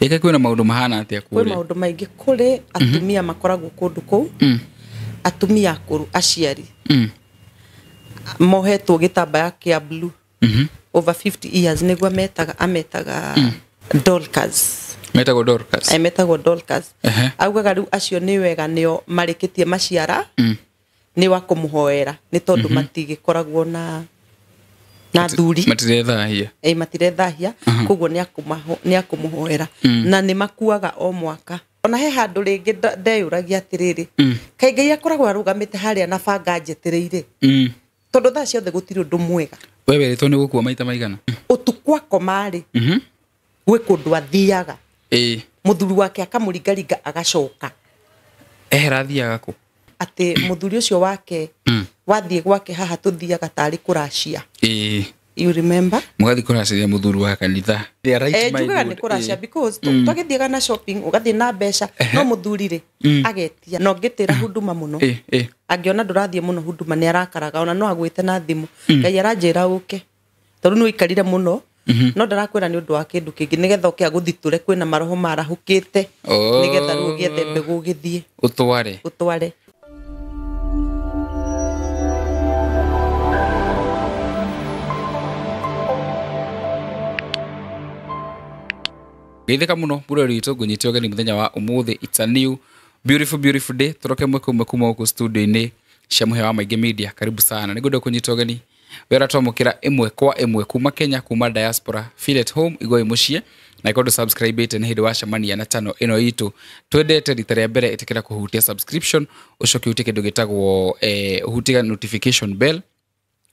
Ĩka kwĩna maũndũ mahana atĩa Kwĩ kũrĩa? Maũndũ maingĩ kũrĩ atumia makoragwo kũndũ kũu, atumia akũrũ, aciari mohetwo gĩtambaya kĩa blue, over 50 years, nĩguo metaga, ametaga Dorcas. Metagwo Dorcas. Eh, metagwo Dorcas. Augaga rĩu acio nĩ wega nĩo marĩkĩtie maciara, nĩ wa kũmũhoera nĩ tondũ matigĩkoragwo na thuri. Matirethahia. Ĩ, matirethahia, koguo nĩ akũmũhoera na nĩ makuaga o mwaka. Ona he handũ rĩngĩ ndeyũragia atĩrĩrĩ, kaĩ Ngai akoragwo arũgamĩte harĩa na banga njetereire, tondũ thaa ciothe gũtirĩ ũndũ mwega. We werĩtwo nĩ gũkua maita maigana? Ũtukũ akoma-rĩ, gwĩ kũndũ athiaga, mũthuri wake akamũringaringa agacoka. Ehera athiaga kũ? Atĩ mũthuri ũcio wake wathiĩ gwake haha tũthiaga tarĩ kũracia. You remember? Mũgathiĩ kũracĩria mũthuri wa kanitha. They are right Eh, njugaga minded. nĩ kũracia because twagĩthiaga na shopping, ũgathiĩ na mbeca, no mũthuri rĩ agetia na ũngĩtĩra huduma mũno, angĩona ndũrathiĩ mũno huduma nĩ arakaraga, ona no agwĩte na thimũ, Ngai aranjĩra ũke tondũ nĩ ũikarire mũno, no ndarakwĩra nĩ ũndũ wa kĩndũ kĩngĩ, nĩgetha ũke agũthitũre kwĩna maroho marahũkĩte, nĩgetha rĩu ũgĩethe mbegũ ũgĩthiĩ ũtware. Ũtware. Geithĩka mũno mũrori witũ, ngũnyite ũgeni mũthenya wa ũmũthĩ. It's a new beautiful beautiful day. Tũroke mwe kuma gũkũ studio-inĩ cia Mũhĩa wa Maingĩ Media. Karibu sana, nĩngwenda kũnyita ũgeni wĩra twamũkĩra ĩmwe kwa ĩmwe kuma Kenya, kuma diaspora. Feel at home, igoi mũciĩ, na ikorwo ndũ subscribe nĩ hĩndĩ wacemania na channel ĩno itũ twendete rita rĩa mbere, ĩtĩkĩra kũhutia subscription, ũcoke ũhutie kĩndũ gĩtagwo ũhutie notification bell.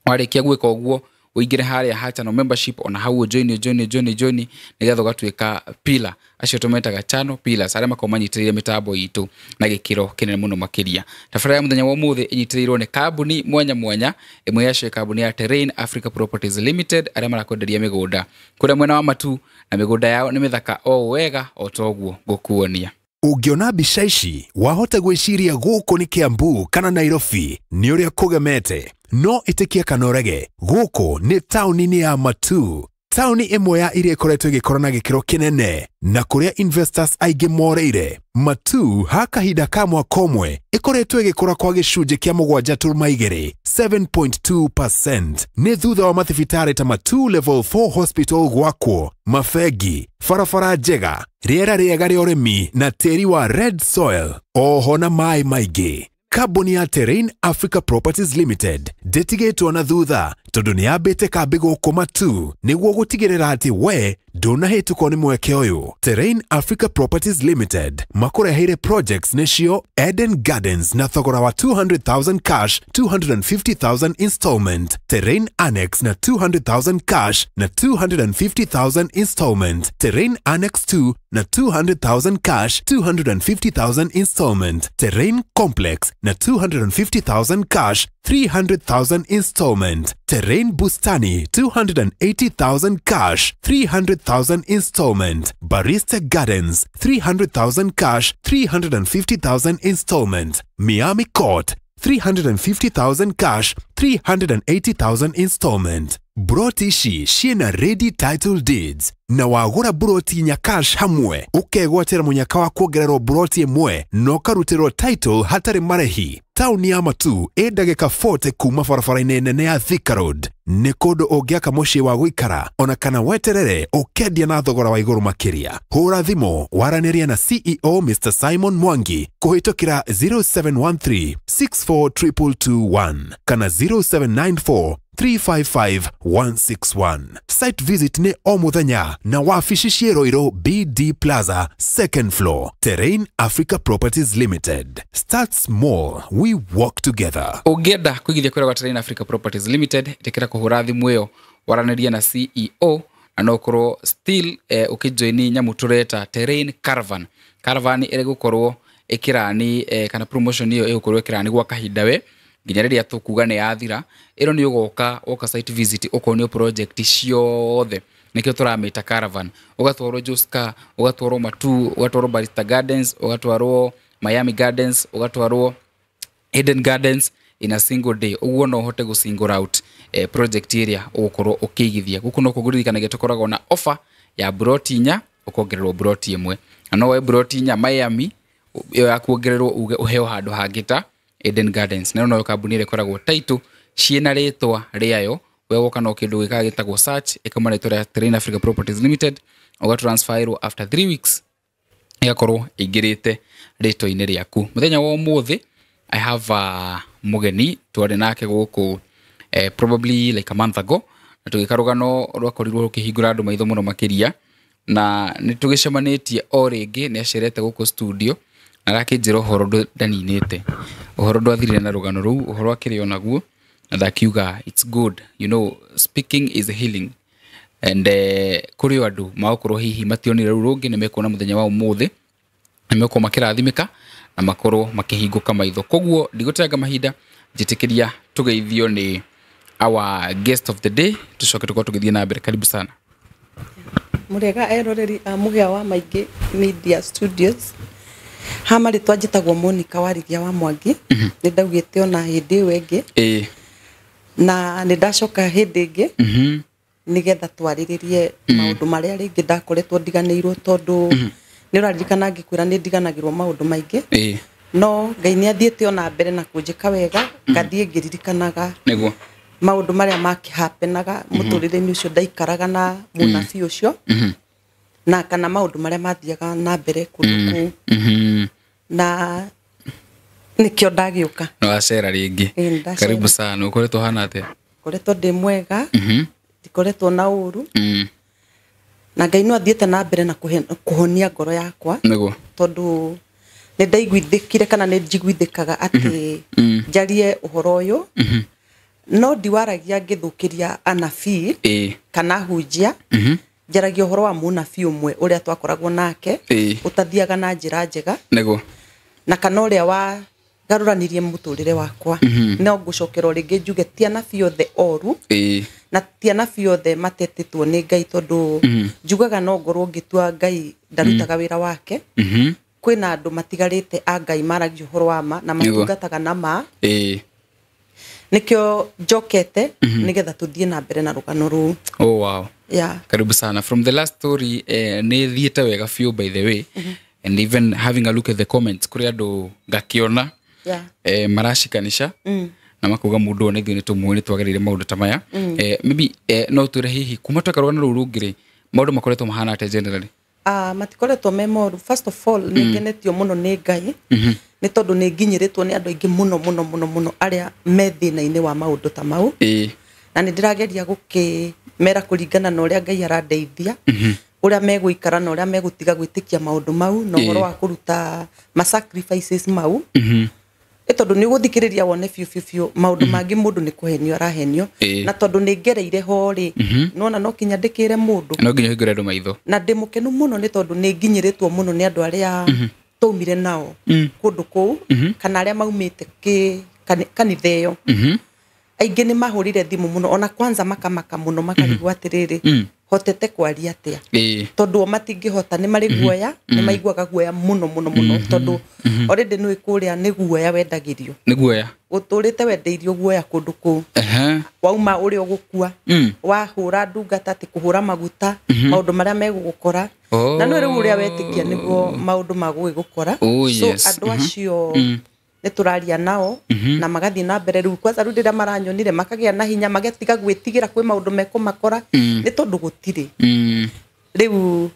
Warĩkia gwĩka ũguo, ũingĩre harĩa ha channel membership, ona hau join join join join, nĩgetha ũgatuĩka pillar, acio tũmetaga channel pillars, arĩa makoragwo manyitĩrĩire mĩtambo itũ na gĩkĩro kĩnene mũno makĩria. Tabarĩra ya mũthenya wa ũmũthĩ ĩnyitĩrĩirwo nĩ kambuni mwanya mwanya, ĩmwe yacio kambuni ya Terrain Africa Properties Limited, arĩa marakwenderia mĩgũnda kũrĩa mwena wa Matu, na mĩgũnda yao nĩ mĩthaka o wega o toguo ngũkuonia. Ũngĩona mbica ici wahota gwĩciria gũkũ nĩ Kiambu kana Nairobi nĩ ũrĩa kũgemete, no ĩtĩkia kana ũrege, gũkũ nĩ taũni-inĩ ya Matu, taũni ĩmwe ya iria ĩkoretwo ĩgĩkũra na gĩkĩro kĩnene na kũrĩa investors aingĩ moreire. Matu ha kahinda ka mwaka ũmwe ĩkoretwo ĩgĩkũra kwa gĩcunjĩ kĩa 7.2, 7.2%. Nĩ thutha wa mathibitarĩ ta Matu Level 4 Hospital gwakwo, mabengi, barabara njega, rĩera rĩega rĩa ũrĩmi na tĩri wa red soil, oho na maĩ maingĩ. Kambuni ya Terrain Africa Properties Limited ndĩtigĩtwo na thutha tondũ nĩ yambĩte kambĩ gũkũ Matu nĩguo gũtigĩrĩra atĩ we ndũnahĩtũkwo nĩ mweke ũyũ. Terrain Africa Properties Limited makũreheire projects nĩcio Eden Gardens na thogora wa 200,000 cash, 250,000 installment, Terrain Annex na 200,000 cash na 250,000 installment, Terrain Annex 2 na 200,000 cash, 250,000 installment, Terrain Complex na 250,000 cash, 300,000 installment, Terrain Bustani 280,000 cash, 300,000 installment, Barista Gardens 300,000 cash, 350,000 installment, Miami Court 350,000 cash, 380,000 installment. Broti ici ciĩna ready title deeds, na wagũra buroti inya cash hamwe ũkegwatĩra mũnyaka wa kuongererwo buroti ĩmwe na ũkarutĩrwo title hatarĩ marĩhi. Taũni ya Matu ĩ ndagĩka 40 kuma barabara-inĩ nene ya Thika Road. Nĩ kũndũ ũngĩaka mũciĩ wa gũikara ona kana weterere ũkendia na thogora wa igũrũ makĩria. Hũra thimũ waranĩria na CEO Mr Simon Mwangi kũhĩtũkĩra 0713 642221 kana 0794 355 161. Site visit nĩ o mũthenya na wabici ciĩ Ruiru BD Plaza, second floor. Terrain Africa Properties Limited. Start small, we work together. Ũngĩenda kũigithia kũrĩa gwa Terrain Africa Properties Limited, ĩtĩkĩra kũhũra thimũ ĩyo waranĩria na CEO, na no ũkorwo still ũkĩjoini nyamũ tũreta Terrain Caravan. Caravan ĩrĩ gũkorwo ĩkĩrani kana promotion ĩyo ĩgũkorwo ĩkĩrani gwa kahinda we nginya rĩrĩa tũkuga nĩ yathira. Ĩno nĩ ũgoka woka site visit, ũkonio project ciothe, nĩkĩo tũramĩta caravan. Ũgatwarwo Joska, ũgatwarwo Matu, ũgatwarwo Barista Gardens, ũgatwarwo Miami Gardens, ũgatwarwo Eden Gardens in a single day. Ũguo no ũhote gũ single out project ĩrĩa ũgũkorwo ũkĩigithia. Gũkũ no kũngũririkanagia tũkoragwo na offer ya broti inya. Ũkongererwo broti ĩmwe, na no woe broti 4 Miami ĩyo ya kuongererwo uge ũheo handũ hangĩ ta Eden Gardens. Nayo noyo kambuni ĩrĩa ĩkoragwo title ciĩna rĩtwa rĩayo. We woka no kĩndũ gĩkaga gĩtagwo search, ĩkauma rĩtwa rĩa Terrain Africa Properties Limited, ũgatransferwo after 3 weeks ĩgakorwo ĩingĩrĩte rĩtwa-inĩ rĩaku. Mũthenya wa ũmũthĩ I have a mũgeni twarĩ nake gũkũ probably like a month ago, na tũgĩka rũgano rwakorirwo rũkĩhingũra andũ maitho mũno makĩria, na nĩ tũgĩcemanĩtie o rĩngĩ. Nĩ acerete gũkũ studio na arakĩnjĩra ũhoro ndaninĩte ũhoro ndwathirire na rũgano rũu, ũhoro akĩrĩ onaguo, na ndakiuga it's good, you know, speaking is healing. And kũrĩ o andũ magũkorwo hihi mationire rũu rũngĩ, nĩ mekuona mũthenya wa ũmũthĩ, nĩ mekorwo makĩrathimĩka na makorwo makĩhingũka maitho. Koguo ndigũtenga mahinda, njĩtĩkĩria tũgeithio nĩ our guest of the day, tũcoke tũkorwo tũgĩthiĩ na mbere. Karibu sana. Mũrĩega eroreri a Mũhĩa wa Maingĩ Media Studios. Ha marĩtwa njĩtagwo Monica Warithia wa Mwangi. Nĩ ndaugĩte ona hĩndĩ ĩyo ĩngĩ, na nĩ ndacoka hĩndĩ ĩngĩ nĩgetha twarĩrĩrie maũndũ marĩa rĩngĩ ndakoretwo ndiganĩirwo, tondũ nĩ ũraririkana ngĩkwĩra nĩ ndiganagĩrwo maũndũ maingĩ. No Ngai nĩ athiĩte ona mbere na kũnjĩka wega, ngathiĩ ngĩririkanaga nĩguo maũndũ marĩa makĩhapenaga mũtũrĩre-inĩ ũcio ndaikaraga na mũnabii ũcio, na kana maũndũ marĩa mathiaga na mbere kũndũ kũu, na nĩkĩo ndagĩũka. No wacera rĩngĩ. Ĩĩ, nĩ ndacera. Karibu sana. Ũkoretwo hana atĩa? Ngoretwo ndĩ mwega, ndikoretwo na ũru, na Ngai no athiĩte na mbere na kũhonia ngoro yakwa, nĩguo tondũ nĩ ndaiguithĩkire kana nĩ njiguithĩkaga atĩ njarie ũhoro ũyũ, no ndiwaragia ngĩthũkĩria anabii kana hunjia. Njaragia ũhoro wa mũnabii ũmwe ũrĩa twakoragwo nake ũtathiaga na njĩra njega, nĩguo na kana ũrĩa wagarũranirie mũtũrĩre wakwa. No ngũcokera o rĩngĩ njuge ti anabii othe oru, na ti anabii othe matetĩtwo nĩ Ngai, tondũ njugaga no ngorwo ngĩtua Ngai ndarutaga wĩra wake. Kwĩna andũ matigarĩte a Ngai maragia ũhoro wa ma na matungataga na ma. Nĩkĩo njokete nĩgetha tũthiĩ na mbere na rũgano rũu. Oh wow. Yeah. Karibu sana. From the last story, nĩ thiĩte wega biũ, by the way. And even having a look at the comments, kũrĩ andũ ngakĩona maracikanisha na makuga mũndũ ũyũ nĩ ithuĩ nĩ tũmũĩ, nĩ twagereire maũndũ ta maya. Maybe no twĩre hihi kuma tweka rũgano rũu rũngĩ rĩ, maũndũ makoretwo mahana atĩa generally? Matikoretwo me moru. First of all, nĩ ngenetio mũno nĩ Ngai, nĩ tondũ nĩ nginyĩrĩtwo nĩ andũ aingĩ mũno mũno mũno mũno arĩa me thĩna-inĩ wa maũndũ ta mau, na nĩ ndĩrageria gũkĩmera kũringana na ũrĩa Ngai arandeithia, ũrĩa megũikara na ũrĩa megũtiga gwĩtĩkia maũndũ mau, na ũhoro wa kũruta ma sacrifices mau, ĩ tondũ nĩ ũgũthikĩrĩria wone biũ biũ biũ maũndũ mangĩ mũndũ nĩ kũhenio arahenio. Na tondũ nĩ ngereire ho rĩ, nona no kinya ndĩkĩre mũndũ. No nginya ũhingũre andũ maitho. Na ndĩ mũkenu mũno nĩ tondũ nĩ nginyĩrĩtwo mũno nĩ andũ arĩa twaumire nao kũndũ kũu, kana arĩa maumĩte kanitha ĩyo. Aingĩ nĩ mahũrire thimũ mũno, ona kwanza makamaka mũno, makarigwo atĩrĩrĩ, hotete kwaria atĩa, tondũ o matingĩhota, nĩ marĩ guoya, nĩ maiguaga guoya mũno mũno mũno, tondũ already nĩ kũrĩa nĩ guoya wendagĩrio. Nĩ guoya. Ũtũrĩte wendeirio guoya kũndũ kũu. Wauma ũrĩa ũgũkua, wahũra ndungata atĩ kũhũra maguta, maũndũ marĩa megũgũkora. Na nĩ rĩu ũrĩa wetĩkia nĩguo maũndũ magũgĩgũkora. So andũ acio nĩ tũraria nao na magathiĩ na mbere rĩu. Kwanza rĩu rĩrĩa maranyonire makagĩa na hinya, magatiga gwĩtigĩra kwĩ maũndũ mekũmakora, nĩ tondũ gũtirĩ. Rĩu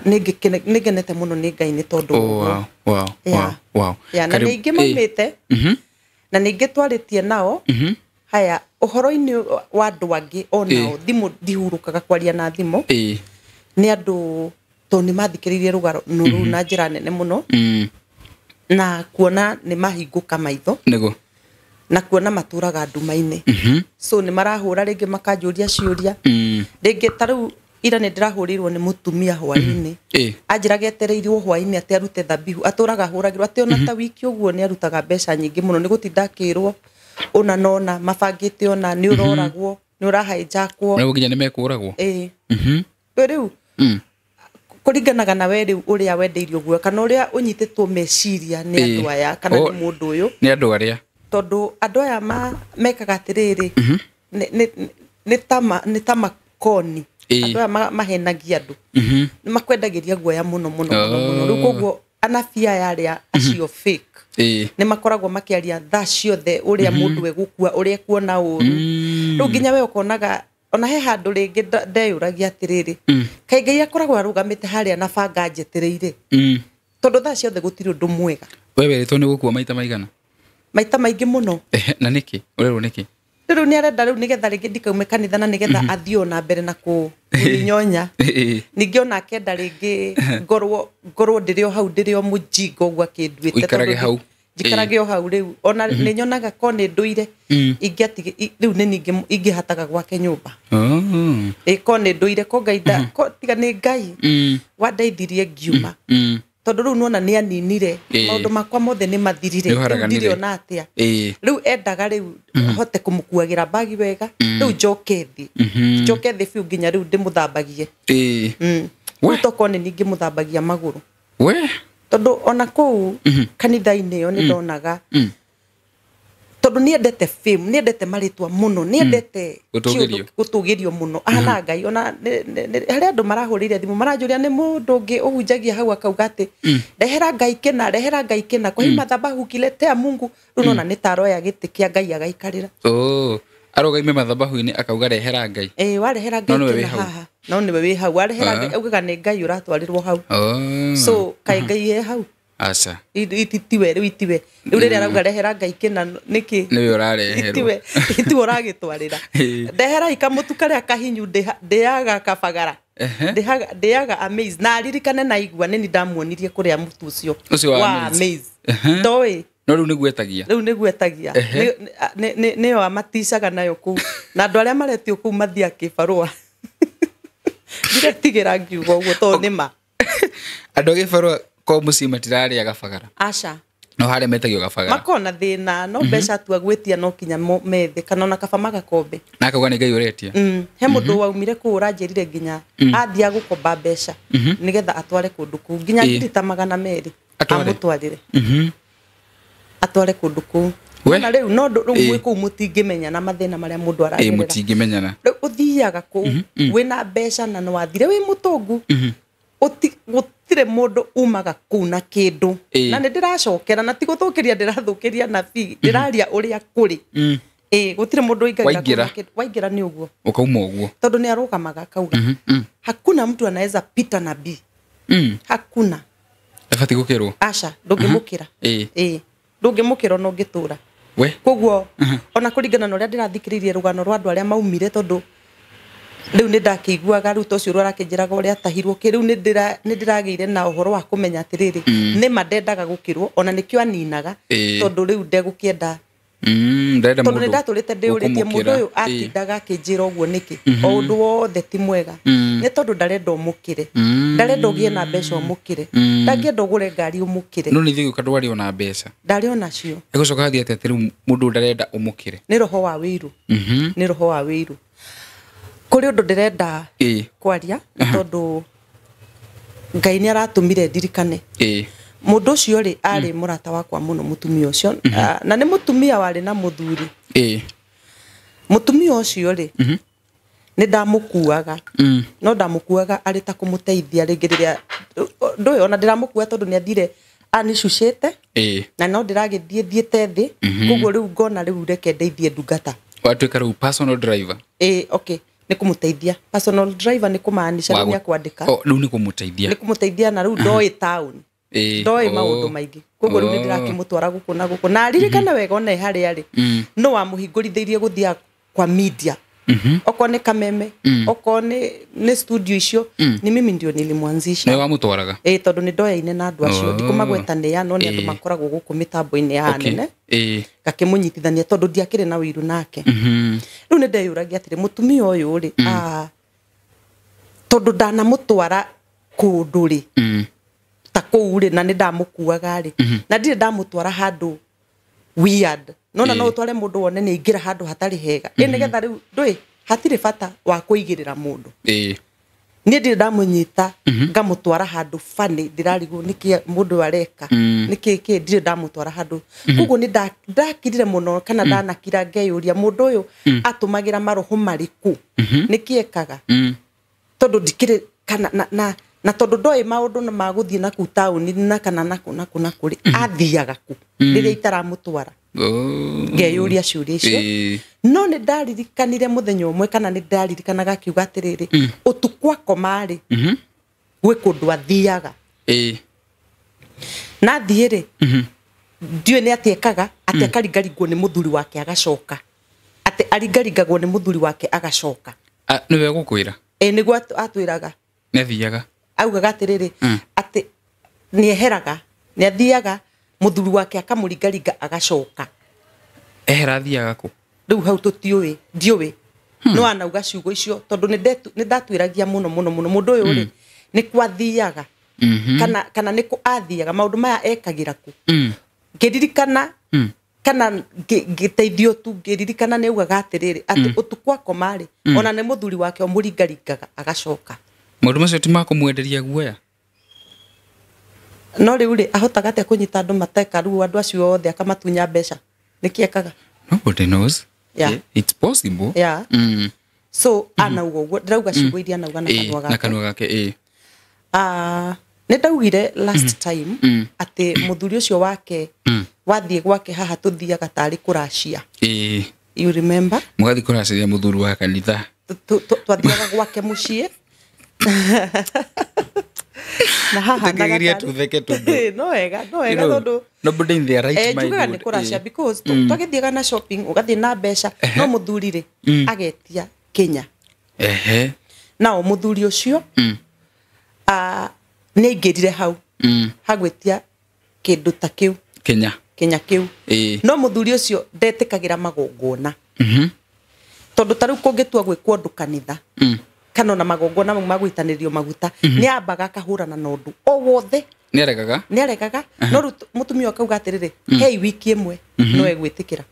nĩ ngenete mũno nĩ Ngai nĩ tondũ Oh, wow. Wow. Wow. Yeah, na nĩ aingĩ maumĩte, na nĩ aingĩ twarĩtie nao. Haya, ũhoro-inĩ wa andũ angĩ o nao, thimũ ndihurũkaga kwaria na thimũ, nĩ andũ tondũ nĩ mathikĩrĩirie rũgano rũu na njĩra nene mũno, na kuona nĩ mahingũka maitho, nĩguo na kuona matũraga nduma-inĩ. So nĩ marahũra rĩngĩ makanjũria ciũria, rĩngĩ ta rĩu ira nĩ ndĩrahũrĩirwo nĩ mũtumia hwaĩ-inĩ, anjĩraga etereirwo hwaĩ-inĩ atĩ arute thabihu, atũraga ahũragĩrwo atĩ ona ta wiki ũguo nĩ arutaga mbeca nyingĩ mũno, nĩ gũtinda akĩrwo ũna na ũna mabangĩte ũna, nĩ ũroragwo, nĩ ũrahainjakwo, na nginya nĩ mekũragwo. Rĩu kũringanaga na we rĩu ũrĩa wendeirio guoya, kana ũrĩa ũnyitĩtwo meciria nĩ andũ aya, kana nĩ mũndũ ũyũ, nĩ andũ arĩa, tondũ andũ aya mekaga atĩrĩrĩ, nĩ ta makoni. Andũ aya mahenagia andũ nĩ makwendagĩria guoya mũno mũno mũno mũno. Rĩu koguo anabii aya arĩa acio fake nĩ makoragwo makĩaria thaa ciothe ũrĩa mũndũ egũkua, ũrĩa ekuona ũru. Rĩu nginya we ũkonaga ona he handũ rĩngĩ ndeyũragia atĩrĩrĩ, kaĩ Ngai akoragwo arũgamĩte harĩa na banga njetereire, tondũ thaa ciothe gũtirĩ ũndũ mwega. We werĩtwo nĩ gũkua maita maigana? Maita maingĩ mũno. Na nĩkĩ ũrerwo nĩkĩ? Rĩu nĩ arenda rĩu nĩgetha rĩngĩ ndikaume kanitha, na nĩgetha athiĩ ona mbere na kũnyonya. Ningĩ ona akenda rĩngĩ ngorwo ndĩrĩ o hau, ndĩrĩ o mũjinga ũguo akĩnduĩte. Ũikarage hau. Njikarage o hau rĩu. Ona nĩ nyonaga ko nĩ ndũire rĩu nĩ ningĩ ingĩhataga gwake nyũmba. Ĩ ko nĩ ndũire ko Ngai tiga nĩ Ngai wandeithirie ngiuma. Tondũ rĩu nĩwona nĩ aninire maũndũ makwa mothe nĩ mathirire, rĩu ndirĩ ona atĩa. Rĩu endaga rĩu hote kũmũkuagĩra bagi wega, rĩu njoke thĩ, njoke thĩ biũ nginya rĩu ndĩmũthambagie. Rĩu tokorwo nĩ ningĩ mũthambagia magũrũ. Tondũ ona kũu kanitha-inĩ ĩyo nĩ ndonaga, tondũ nĩendete fame, nĩendete marĩtwa mũno, nĩendete gũtũgĩrio mũno. Ahana Ngai ona harĩ andũ marahũrĩire thimũ maranjũria nĩ mũndũ ũngĩ ũhunjagia hau akauga atĩ rehera Ngai kĩna, rehera Ngai kĩna, kwa hii madhabahu kiletea Mungu. Rĩu nona nĩ ta aroya gĩtĩ kĩa Ngai agaikarĩra. Arũgaime mathabahu-inĩ akauga rehera Ngai. Warehera Ngai kĩna haha, no nĩwe wĩ hau, warehera Ngai augaga nĩ Ngai ũratwarĩrwo hau. So kaĩ Ngai e hau? Aca. Itiwe rĩu, itiwe rĩu rĩrĩa arauga rehera Ngai kĩna nĩkĩ? Nĩwe ũrareherwo. Itiwe, itiwe ũragĩtwarĩra. Ndehera ikamũtu karĩa kahinyu ndĩaga kabagara. Ndĩaga Amaze. Na aririkane na igua nĩ ndamuonirie kũrĩa mũtu ũcio wa Amaze. Ndoĩ. No rĩu nĩguo etagia. Rĩu nĩguo etagia. Nĩyo amaticaga nayo kũu. Na andũ arĩa maretio kũu mathiaga kĩbarũa. Ndiretigĩra ngiuga ũguo tondũ nĩ ma. Andũ a gĩbarũa ko mũciĩ matirarĩa gabagara. Aca. No harĩa metagio gabagara. Makona thĩna, no mbeca tu agwĩtia no kinya methe kana ona kaba magakombe. Na akauga nĩ Ngai ũretia. He mũndũ waumire kũu ũranjĩrire nginya athiĩ gũkomba mbeca nĩgetha atware kũndũ kũu nginya 200,000 amũtwarĩre. Atware kũndũ kũu. Na rĩu no rĩu mwĩ kũu mũtingĩmenya na mathĩna marĩa mũndũ aragerera. Mũtingĩmenyana. Rĩu ũthiaga kũu wĩna mbeca na nĩwathire wĩ mũtongu. Gũtirĩ mũndũ umaga kũu na kĩndũ. Na nĩ ndĩracokera na ti gũthũkĩria ndĩrathũkĩria nabii, ndĩraria ũrĩa kũrĩ. Gũtirĩ mũndũ ũingagĩra kũu na kĩndũ. Waingĩra nĩ ũguo. Ũkauma ũguo. Tondũ nĩ arũgamaga akauga. Hakuna mtu anaweza pita nabii. Hakuna. Ndabatiĩ gũkĩrwo. Aca, ndũngĩmũkĩra. Ndũngĩmũkĩra ona ũngĩtũra. Koguo ona kũringana na ũrĩa ndĩrathikĩrĩirie rũgano rwa andũ arĩa maumire, tondũ rĩu nĩ ndakĩiguaga rĩu ta ũcio ũrakĩnjĩraga ũrĩa atahirwo kĩ, rĩu nĩ ndĩragĩire na ũhoro wa kũmenya atĩrĩrĩ, nĩ ma ndendaga gũkĩrwo ona nĩkĩo aninaga, tondũ rĩu ndegũkĩenda. Tondũ nĩ ndatũrĩte ndĩũrĩtie mũndũ ũyũ atindaga akĩnjĩra ũguo nĩkĩ, o ũndũ wothe ti mwega, nĩ tondũ ndarenda ũmũkĩre, ndarenda ũgĩe na mbeca ũmũkĩre, ndangĩenda ũgũre ngari ũmũkĩre. No nĩ ithuĩ gũka ndwarĩ ona mbeca. Ndarĩ onacio. Egũcoka athiĩ atĩa rĩu mũndũ ndarenda ũmũkĩre? Nĩ roho wa wĩiru. Nĩ roho wa wĩiru. Kũrĩ ũndũ ndĩrenda kwaria, tondũ Ngai nĩ aratũmire ndirikane. Mũndũ ũcio rĩ arĩ mũrata wakwa mũno, mũtumia ũcio, na nĩ mũtumia warĩ na mũthuri. Mũtumia ũcio rĩ nĩ ndamũkuaga, no ndamũkuaga arĩ ta kũmũteithia rĩngĩ rĩrĩa ndũĩ, ona ndĩramũkua tondũ nĩ athire anicucĩte, na no ndĩragĩthiĩ thiĩte thĩ, koguo rĩu ngona rĩu reke ndeithie ndungata. Watuĩka rĩu personal driver. Okay. Nĩ kũmũteithia. Personal driver nĩ kũmaanisha rĩu nĩ akwandĩka. Rĩu nĩ kũmũteithia. Nĩ kũmũteithia na rĩu ndoĩ town. Ndoĩ maũndũ maingĩ. Koguo rĩu nĩ ndĩrakĩmũtwara gũkũ na gũkũ. Na aririkane wega ona harĩa arĩ. No wamũhingũrithĩirie gũthiĩ kwa media. Okorwo nĩ Kameme, okorwo nĩ studio icio, ni mimi ndio nilimwanzisha. Nĩ wamũtwaraga? Tondũ nĩ ndoyaine na andũ acio. Ndikũmagweta nĩ ya, no nĩ andũ makoragwo gũkũ mĩtambo-inĩ ya nene. Ngakĩmũnyitithania tondũ ndiakĩrĩ na ũiru nake. Rĩu nĩ ndeyũragia atĩrĩ, mũtumia ũyũ rĩ, tondũ ndanamũtwara kũndũ rĩ, ta kũu rĩ, na nĩ ndamũkuaga rĩ, na ndirĩ ndamũtwara handũ weird. Nona no ũtware mũndũ wone nĩ aingĩra handũ hatarĩ hega. Nĩgetha rĩu ndũĩ hatirĩ bata wa kũigĩrĩra mũndũ. Niĩ ndirĩ ndamũnyita ngamũtwara handũ funny, ndĩrarigwo nĩkĩ mũndũ areka, nĩkĩ kĩ, ndirĩ ndamũtwara handũ. Koguo nĩ ndakirire mũno kana ndanakira ngeyũria mũndũ ũyũ atũmagĩra maroho marĩkũ, nĩkĩ ekaga. Tondu ndikire kana na tondu ndoĩ maũndũ na magũthiĩ na kuu taũni na kana na kũ na kũ na kũrĩ athiaga kũ rĩrĩa itaramũtwara. Ngeyũria ciũria icio. No nĩ ndaririkanire mũthenya ũmwe kana nĩ ndaririkanaga akiuga atĩrĩrĩ ũtukũ akoma rĩ gwĩ kũndũ athiaga. Na athiĩ rĩ ndiũĩ nĩ atĩ ekaga atĩ akaringaringwo nĩ mũthuri wake agacoka. Atĩ aringaringagwo nĩ mũthuri wake agacoka. Nĩwe gũkwĩra? Nĩguo atwĩraga. Nĩ athiaga? Augaga atĩrĩrĩ atĩ nĩeheraga nĩ athiaga mũthuri wake akamũringaringa agacoka. Ehera athiaga kũ? Rĩu hau tũtiũĩ ndiũĩ. No anauga ciugo icio tondũ nĩ ndatwĩragia mũno mũno mũno mũndũ ũyũ rĩ nĩ kwathiaga kana nĩ kũ athiaga maũndũ maya ekagĩra kũ. Ngĩririkana kana ngĩteithio tu ngĩririkana nĩ augaga atĩrĩrĩ atĩ ũtukũ akoma rĩ ona nĩ mũthuri wake ũmũringaringaga agacoka. Maũndũ macio ti ma kũmwenderia guoya? No rĩu rĩ ahotaga atĩa kũnyita andũ mateka rĩu andũ acio othe akamatunya mbeca? Nĩkĩ ekaga? Nobody knows. Yeah. It's possible. Yeah. So anauga ũguo ndĩrauga ciugo iria anauga na kanua gake. Na kanua gake. Nĩ ndaugire last time atĩ mũthuri ũcio wake wathiĩ gwake haha tũthiaga tarĩ kũracia. You remember? Mũgathiĩ kũraciria mũthuri wa kanitha. Twathiaga gwake mũciĩ. Na haha no wega no wega tondu nobody in their right mind njugaga nĩ kũracia because twagĩthiaga na shopping ũgathiĩ na mbeca no mũthuri rĩ agetia Kenya. Nao mũthuri ũcio nĩ aingĩrire hau hagwĩtia kĩndũ ta kĩu Kenya kĩu. No mũthuri ũcio ndetĩkagĩra magongona tondũ ta rĩu kũngĩtua gwĩkwo ũndũ kanitha kana ona magongona mau magũitanĩrio maguta nĩ ambaga akahũrana na ũndũ o wothe. Nĩ aregaga? Nĩ aregaga. No rĩu mũtumia akauga atĩrĩrĩ hei wiki ĩmwe no egwĩtĩkĩra.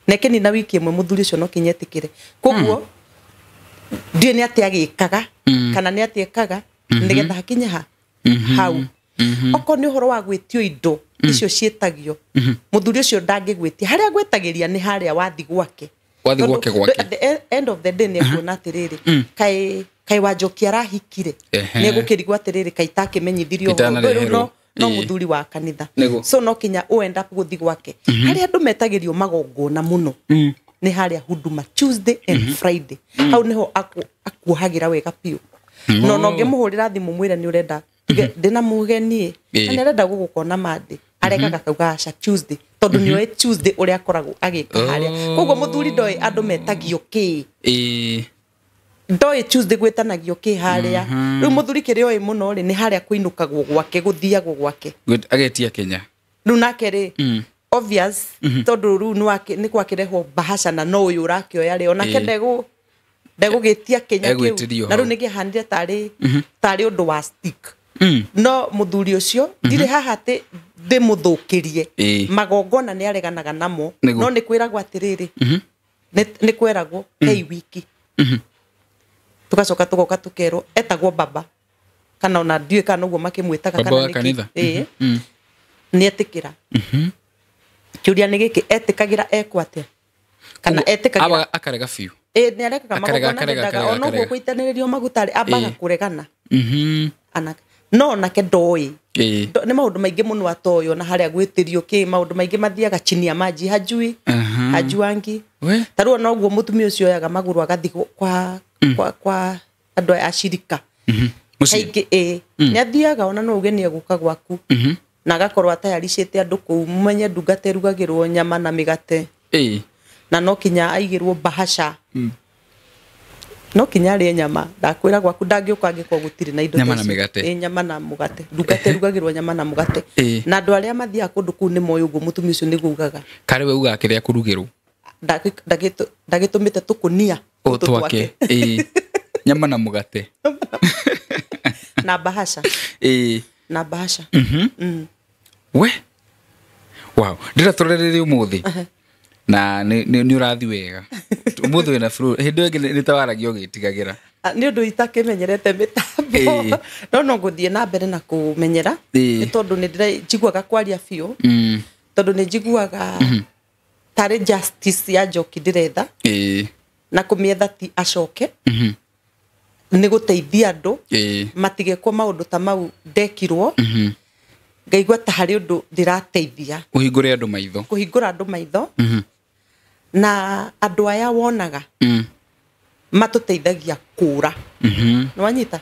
Na ĩkĩnina wiki ĩmwe mũthuri ũcio no kinya etĩkĩre. Koguo ndiũĩ nĩ atĩa agĩkaga kana nĩ atĩa ekaga nĩgetha hakinye ha hau. Okorwo nĩ ũhoro wa gwĩtio indo icio ciĩtagio mũthuri ũcio ndangĩgwĩtia harĩa agwĩtagĩria nĩ harĩa wathi gwake. At the end of the day nĩ ekuona atĩrĩrĩ kai Wanjoki arahikire nĩ egũkĩrigwo atĩrĩrĩ kai takĩmenyithirio ũhoro no mũthuri wa kanitha. So no kinya ũ end up gũthiĩ gwake. Harĩa andũ metagĩrio magongona mũno nĩ harĩa Huduma Tuesday and Friday. Hau nĩho akuohagĩra wega biũ. No no ngĩmũhũrĩra thimũ mwĩre nĩ ũrenda ndĩna mũgeni na nĩ arenda gũgũkona Monday aregaga kauga aca Tuesday tondũ nĩoĩ Tuesday ũrĩa akoragwo agĩka harĩa. Koguo mũthuri ndoĩ andũ metagio kĩ. Ndoĩ Tuesday gwĩtanagio kĩ harĩa. Rĩu mũthuri kĩrĩa oĩ mũno rĩ nĩ harĩa kũinũkagwo gwake gũthiagwo gwake. Agetia Kenya. Rĩu nake rĩ obvious tondũ rĩu nĩ gwakĩrehwo bahasha na no ũyũ ũrakĩoya rĩ onake ndegũgĩtia Kenya kĩu. Na rĩu nĩkĩahanire tarĩ ũndũ wa stick. No mũthuri ũcio ndirĩ haha atĩ ndĩmũthũkĩrie magongona nĩ areganaga namo no nĩ kwĩragwo atĩrĩrĩ nĩ kweragwo hei wiki tugacoka tũgoka tũkerwo etagwo baba kana ona ndiũĩ kana ũguo makĩmwĩtaga kana nĩkĩ. Nĩ etĩkĩra. Kĩũria nĩ gĩkĩ etĩkagĩra ekwo atĩa kana etĩkagĩra akarega biũ. Nĩ aregaga magongona ndendaga ona ũguo gũitanĩrĩrio maguta rĩ ambaga kũregana. No nake ndoĩ nĩ maũndũ maingĩ mũno atoĩ ona harĩa gwĩtĩrio kĩ maũndũ maingĩ mathiaga chini ya maji hajui hajuangi. Ta rĩu ona ũguo mũtumia ũcio oyaga magũrũ agathiĩ kwa andũ a cirika kaingĩ. Nĩ athiaga ona no uge nĩ egũka gwaku na agakorwo atayaricĩte andũ kũu mũmenye ndungata ĩrugagĩrwo nyama na mĩgate na no kinya aigĩrwo bahasha. No kinya arĩe nyama ndakwĩra gwaku ndangĩũka angĩkorwo gũtirĩ na indo nyama na mĩgate. Nyama na mũgate ndungata ĩrugagĩrwo nyama na mũgate. Na andũ arĩa mathiaga kũndũ kũu nĩ moĩ ũguo mũtumia ũcio nĩguo ugaga. Karĩ we ugaga kĩrĩa kũrugĩrwo ndagĩtũmĩte tũkũnia twake. Nyama na mũgate na bahasha. Na bahasha. We wow ndĩra tũrerere ũmũthĩ na nĩ ũrathi wega ũmũthĩ wĩna flu hĩndĩ ĩyo ĩngĩ nĩ tawaragia ũgĩtigagĩra nĩ ũndũ itakĩmenyerete mĩtambo no ngũthiĩ na mbere na kũmenyera nĩ tondũ nĩ ndĩra kwaria biũ tondũ nĩ njiguaga tarĩ justice ya Njoki ndĩretha na kũmĩetha ti acoke. Nĩ gũteithia andũ matigekwo maũndũ ta mau ndekirwo. Ngaigua ta harĩ ũndũ ndĩrateithia. Ũhingũre andũ maitho. Kũhingũra andũ maitho. Na andũ aya wonaga matũteithagia kũra. Nĩwanyita?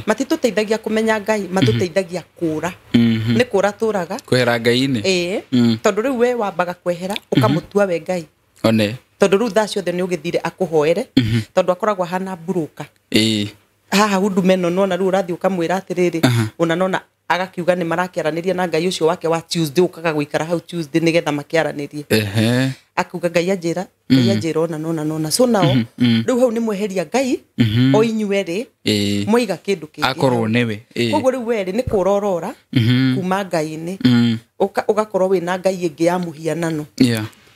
Matitũteithagia kũmenya Ngai, matũteithagia kũra. Nĩ kũra tũraga. Kwehera Ngai-inĩ. Tondũ rĩu we wambaga kwehera ũkamũtua we Ngai. One. Tondũ rĩu thaa ciothe nĩ ũgĩthire akũhoere, tondũ akoragwo ahana mburũka. Haha huduma ĩno nona rĩu ũrathiĩ ũkamwĩra atĩrĩrĩ, ona nona agakiuga nĩ marakĩaranĩria na Ngai ũcio wake wa Tuesday, ũkaga gũikara hau Tuesday nĩgetha makĩaranĩrie. Akuga Ngai anjĩra, Ngai anjĩra ona nona nona. So nao rĩu hau nĩ mweheria Ngai o inyuerĩ, mwaiga kĩndũ kĩngĩ. Akorwo nĩwe. Koguo rĩu werĩ nĩ kũrorora kuma Ngai-inĩ. Ũgakorwo wĩna Ngai ĩngĩ ya mũhianano.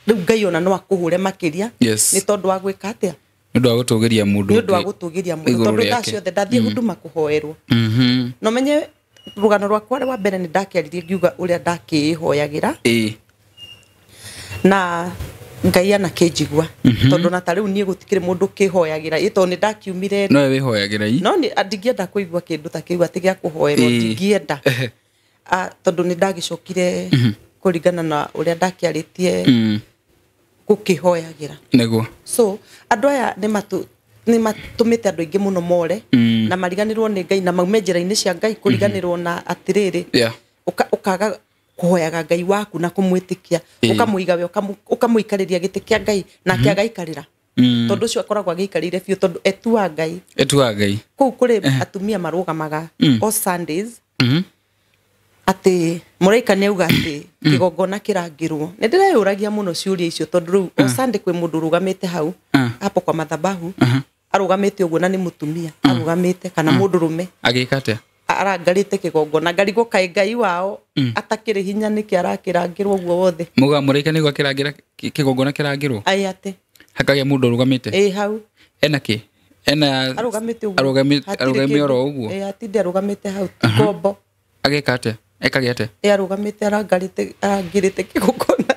Rĩu Ngai ona no akũhũre makĩria. Nĩ tondũ wa gwĩka atĩa? Nĩ ũndũ wa gũtũgĩria mũndũ. Nĩ ũndũ wa gũtũgĩria mũndũ. Tondũ thaa ciothe ndathiĩ huduma kũhoerwo. No menye rũgano rwakwa rwa mbere nĩ ndakĩaririe ngiuga ũrĩa ndakĩĩhoyagĩra. Na Ngai anakĩnjigua. Tondũ na ta rĩu niĩ gũtikĩrĩ mũndũ ũkĩhoyagĩra. Ĩ tondũ nĩ ndakiumire. No wĩhoyagĩra i? No ndingĩenda kũigua kĩndũ ta kĩu atĩ gĩa kũhoerwo, ndingĩenda. Tondũ nĩ ndagĩcokire kũringana na ũrĩa ndakĩarĩtie gũkĩhoyagĩra. Nĩguo. So andũ aya nĩ matũmĩte andũ aingĩ mũno more na mariganĩrwo nĩ Ngai na maume njĩra-inĩ cia Ngai kũriganĩrwo na atĩrĩrĩ. Ũkaga kũhoyaga Ngai waku na kũmwĩtĩkia, ũkamũiga we, ũkamũikarĩria gĩtĩ kĩa Ngai nake agaikarĩra. Tondũ ũcio akoragwo agĩikarĩire biũ tondũ etua Ngai. Etua Ngai. Kũu kũrĩ atumia marũgamaga o Sundays atĩ mũraika nĩ auga atĩ kĩgongona kĩrangĩrwo. Nĩ ndĩreyũragia mũno ciũria icio tondũ rĩu o Sunday kwĩ mũndũ ũrũgamĩte hau hapo kwa madhabahu arũgamĩte ũguo na nĩ mũtumia arũgamĩte kana mũndũrũme. Agĩka atĩa? Arangarĩte kĩgongona ngarigwo kaĩ Ngai wao atakĩrĩ hinya nĩkĩ arakĩrangĩrwo ũguo wothe. Muga mũraika nĩguo akĩrangĩra kĩgongona kĩrangĩrwo? Aĩ atĩ. Hakagĩa mũndũ ũrũgamĩte? Ĩ hau. Ena kĩ? Ena arũgamĩte ũguo. Arũgamĩte oro ũguo. Ĩ atinde arũgamĩte hau ngombo. Agĩka atĩa? Ekagĩa atĩa? Ĩ arũgamĩte arangarĩte arangĩrĩte kĩgongona.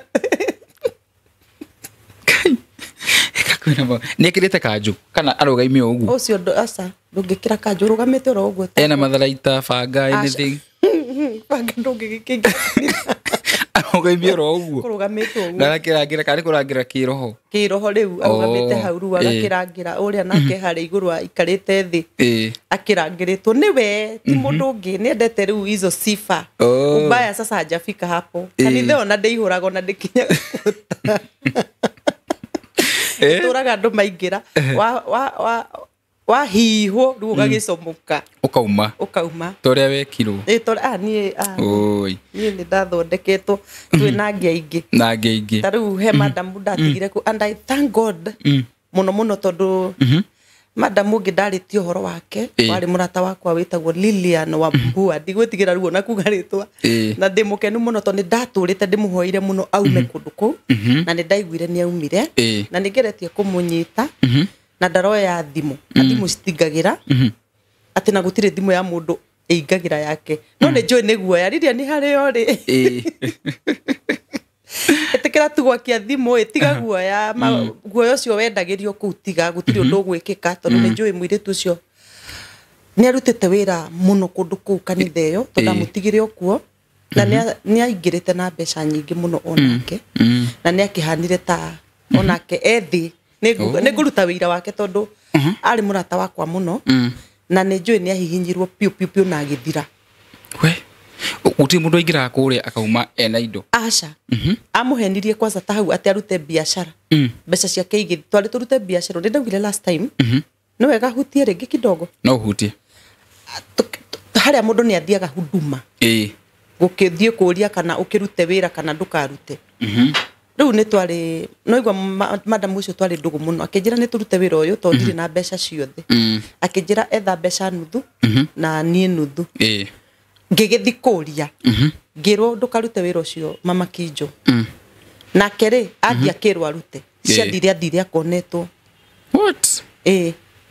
Nĩ ekĩrĩte kanjũ kana arũgaime o ũguo? Ũcio aca ndũngĩkĩra kanjũ ũrũgamĩte oro ũguo. Ena matharaita, banga, anything. Banga ndũngĩgĩkĩingĩra. Arũgaime oro ũguo. Kũrũgamĩte ũguo. Ndarakĩrangĩra kana kũrangĩra kĩroho? Kĩroho rĩu arũgamĩte hau rĩu agakĩrangĩra ũrĩa nake harĩa igũrũ aikarĩte thĩ. Akĩrangĩrĩtwo nĩwe ti mũndũ ũngĩ nĩendete rĩu hizo sifa. Ubaya sasa hajafika hapo. Kanitha ona ndĩihũraga ona ndĩkinyaga kũta. Tũraga andũ maingĩra wahihwo rĩu ũgagĩcomoka. Ũkauma. Ũkauma. Ta ũrĩa wekirwo. Ĩ tondũ niĩ niĩ nĩ ndathondeketwo twĩ na angĩ aingĩ. Na angĩ aingĩ. Ta rĩu he madamu ndatigire kũ and I thank God mũno mũno tondũ madamu ũngĩ ndarĩtie ũhoro wake warĩ mũrata wakwa wĩtagwo Lilian Wambua. Ndigwĩtigĩra ruo na kuga rĩtwa. Na ndĩ mũkenu mũno tondũ nĩ ndatũrĩte ndĩmũhoire mũno aume kũndũ kũu na nĩ ndaiguire nĩ aumire na nĩ ngeretie kũmũnyita na ndaroya thimũ na thimũ citingagĩra atĩ na gũtirĩ thimũ ya mũndũ ĩingagĩra yake no nĩ njũĩ nĩ guoya rĩrĩa nĩ harĩo rĩ. Ĩtĩkĩra tu gwakia thimũ ĩ tiga guoya guoya ũcio wendagĩrio kũu tiga gũtirĩ ũndũ ũgwĩkĩka tondũ nĩ njũĩ mũirĩtu ũcio nĩ arutĩte wĩra mũno kũndũ kũu kanitha ĩyo tondũ ndamũtigire o kuo na nĩ aingĩrĩte na mbeca nyingĩ mũno onake na nĩ akĩhanire ta onake ethĩ nĩ ngũruta wĩira wake tondũ arĩ mũrata wakwa mũno na nĩ njũĩ nĩ ahihinyirwo piũ piũ piũ na agĩthira. We gũtirĩ mũndũ aingĩraga kũrĩa akauma ena indo? Aca. Amũhenirie kwanza ta hau atĩ arute biacara. Mbeca ciake igĩthiĩ twarĩ tũrute biacara nĩ ndaugire last time. Nĩ wega hutie rĩngĩ kidogo. No hutie. Harĩa mũndũ nĩ athiaga huduma. Gũkĩthiĩ kũria kana ũkĩrute wĩra kana ndũkarute. Rĩu nĩ twarĩ no igua madamu ũcio twarĩ ndũgũ mũno akĩnjĩra nĩ tũrute wĩra ũyũ tondũ ndirĩ na mbeca ciothe. Akĩnjĩra etha mbeca nuthu na niĩ nuthu. Ngĩgĩthiĩ kũria ngĩrwo ndũkarute wĩra ũcio mama Kinjo. Nake rĩ athiĩ akĩrwo arute ciathire athire akonetwo. What?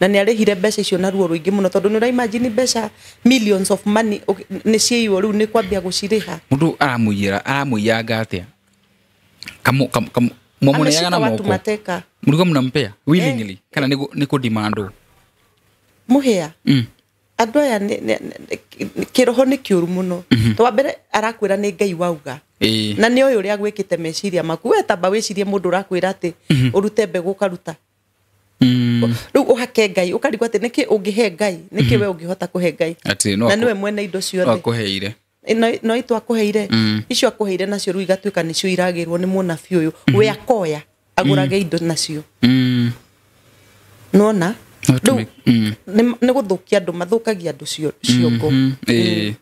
Na nĩ arĩhire mbeca icio na ruo rũingĩ mũno tondũ nĩ ũraimagine mbeca millions of money nĩ ciaiywo rĩu nĩ kwambia gũcirĩha. Mũndũ aramũiyĩra aramũiyanga atĩa? Kamu mwamuneaga na moko. Mlikuwa mnampea willingly kana ni kudimando? Mũhĩa, andũ aya kĩroho nĩ kĩũru mũno. To wa mbere arakwĩra nĩ Ngai wauga. Na nĩ oĩ ũrĩa gwĩkĩte meciria maku. We tamba wĩcirie mũndũ ũrakwĩra atĩ ũrute mbegũ ũkaruta. Rĩu ũhake Ngai ũkarigwo atĩ nĩkĩ ũngĩhe Ngai, nĩkĩ we ũngĩhota kũhe Ngai. Na nĩwe mwene indo ciothe. Akũheire. No itu akũheire. Icio akũheire nacio rĩu igatuĩka nĩcio iragĩrwo nĩ mũnabii ũyũ. We akoya agũrage indo nacio. Nona rĩu nĩ gũthũkia andũ, mathũkagia andũ ciongo.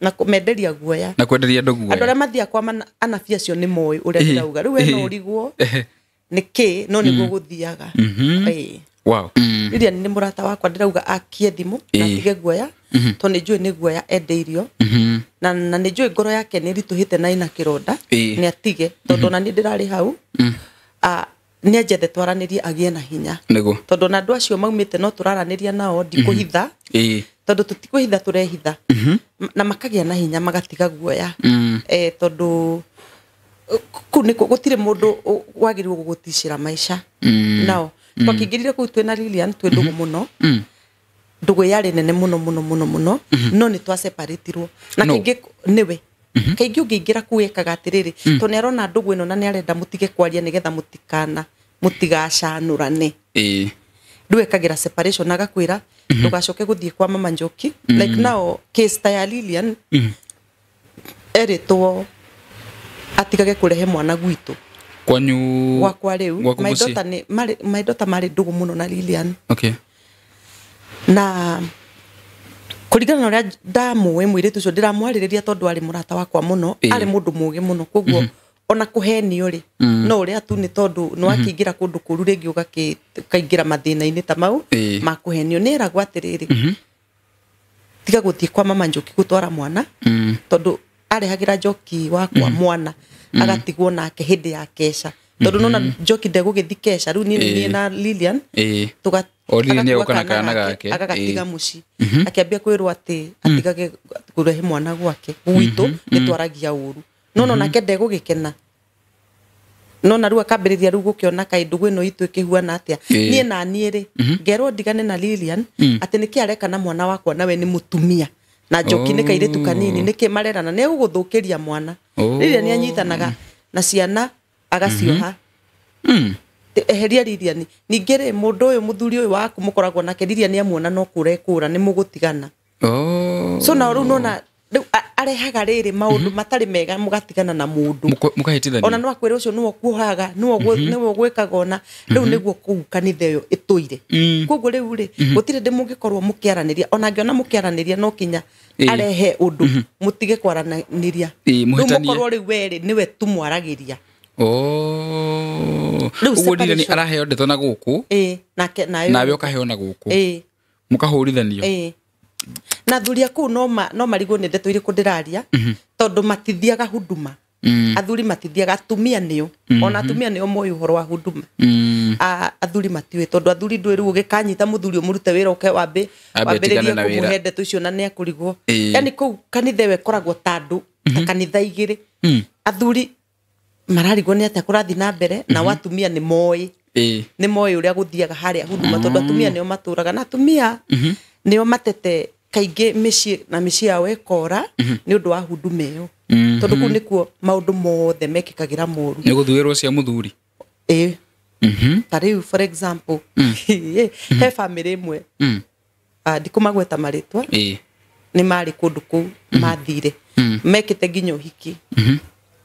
Na menderia guoya. Na kwenderia andũ guoya. Andũ arĩa mathiaga kwa anabii acio nĩ moĩ ũrĩa ndĩrauga. Rĩu we no ũrigwo nĩkĩ, no nĩguo gũthiaga. Wow. Lilian nĩ mũrata wakwa, ndĩrauga akie thimũ na atige guoya, tondũ nĩ njũĩ nĩ guoya endeirio. Na nĩ njũĩ ngoro yake nĩ ĩritũhĩte na ĩna kĩronda, nĩ atige, tondũ ona niĩ ndĩrarĩ hau. Nĩ anjethe twaranĩrie agĩe na hinya. Tondũ ona andũ acio maumĩte no tũraranĩria nao, ndikũhitha. Tondũ tũtikũhitha, tũrehitha. Na makagĩa na hinya, magatiga guoya. Tondũ kũu nĩ gũtirĩ mũndũ wagĩrĩirwo gũgũticĩra maica. Nao twakĩingĩrire kũu twĩna Lilian, twĩ ndũgũ mũno. Ndũgũ yarĩ nene mũno mũno mũno mũno, no nĩ twaseparĩtirwo. Na kaingĩ nĩwe. Kaingĩ ũngĩingĩra kũu ekaga atĩrĩrĩ, tondũ nĩ arona ndũgũ ĩno na nĩ arenda mũtige kwaria nĩgetha mũtigacanũrane. Rĩu ekagĩra separation agakwĩra ndũgacoke gũthiĩ kwa mama Njoki. Like now case ta ya Lilian erĩtwo atigage kũrehe mwana gwitũ. Kwanyu gwakwa rĩu. My daughter nĩ my daughter marĩ ndũgũ mũno na Lilian. Okay. Na kũringana na ũrĩa ndamũĩ mũirĩtu ũcio, ndĩramwarĩrĩria tondũ arĩ mũrata wakwa mũno, arĩ mũndũ mũũgĩ mũno, koguo ona kũhenio rĩ, no ũrĩa tu nĩ tondũ nĩ wakĩingĩra kũndũ kũru rĩngĩ ũkaingĩra mathĩna-inĩ ta mau ma kũhenio. Nĩ eragwo atĩrĩrĩ, tiga gũthiĩ kwa mama Njoki gũtwara mwana, tondũ arehagĩra Njoki wakwa mwana agatigwo nake hĩndĩ ya kesha, tondũ nona Njoki ndegũgĩthiĩ kesha. Rĩu niĩ na Lilian agagatiga mũciĩ, akĩambia kwĩrwo atĩ atigage kũrehe mwana gwake gwitũ, nĩ twaragia ũru. No nake ndegũgĩkena. Nona rĩu akambĩrĩria rĩu gũkĩona kaĩ ndũgũ ĩno itũ ĩkĩhuana atĩa. Niĩ na niĩ rĩ, ngerwo ndigane na Lilian atĩ nĩkĩ areka na mwana wakwa, nawe nĩ mũtumia na Njoki nĩ kairĩtu kanini, nĩkĩ marerana, nĩ egũgũthũkĩria mwana. Lilian anyitanaga na ciana agacioha. Eheria Lilian. Ningĩ rĩ, mũndũ ũyũ mũthuri ũyũ waku mũkoragwo nake, Lilian amuona no kũra ekũra, nĩ mũgũtigana. So na rĩu nona rĩu arehaga rĩrĩ maũndũ matarĩ mega, mũgatigana na mũndũ, mũkahĩtithania. Ona no akwĩre ũcio nĩwe ũkuohaga, nĩwe ũgwĩkaga ona. Rĩu nĩguo kũu kanitha ĩyo ĩtũire. Koguo rĩu rĩ, gũtirĩ ndĩ mũngĩkorwo mũkĩaranĩria. Ona angĩona mũkĩaranĩria no kinya arehe ũndũ mũtige kwaranĩria. Rĩu mũkorwo rĩu werĩ nĩwe tu mwaragĩria. Ũguo Lilian araheo ndeto na gũkũ, nake nawe ũkaheo na gũkũ, mũkahũrithanio. Na athuri a kũu no marigwo nĩ ndeto irĩkũ ndĩraria, tondũ matithiaga huduma. Athuri matithiaga, atumia nĩo. Ona atumia nĩo moĩ ũhoro wa huduma. Athuri matiũĩ, tondũ athuri ndũĩ rĩu ũgĩkanyita mũthuri ũmũrute wĩra ũke wambĩrĩrie kũmũhe ndeto icio na nĩ akũrigwo. Yani kũu kanitha ĩyo ĩkoragwo ta andũ, ta kanitha igĩrĩ. Athuri mararigwo nĩ atĩa kũrathiĩ na mbere, nao atumia nĩ moĩ. Nĩ moĩ ũrĩa gũthiaga harĩa huduma, tondũ atumia nĩo matũraga, na atumia nĩo matete kaingĩ mĩciĩ na mĩciĩ yao ĩkora nĩ ũndũ wa huduma ĩyo. Tondũ kũu nĩkuo maũndũ mothe mekĩkagĩra moru. Nĩ gũthuĩrwo cia mũthuri. Ta rĩu for example, he bamĩrĩ ĩmwe, ndikũmagweta marĩtwa, nĩ marĩ kũndũ kũu mathire, mekĩte nginya ũhiki.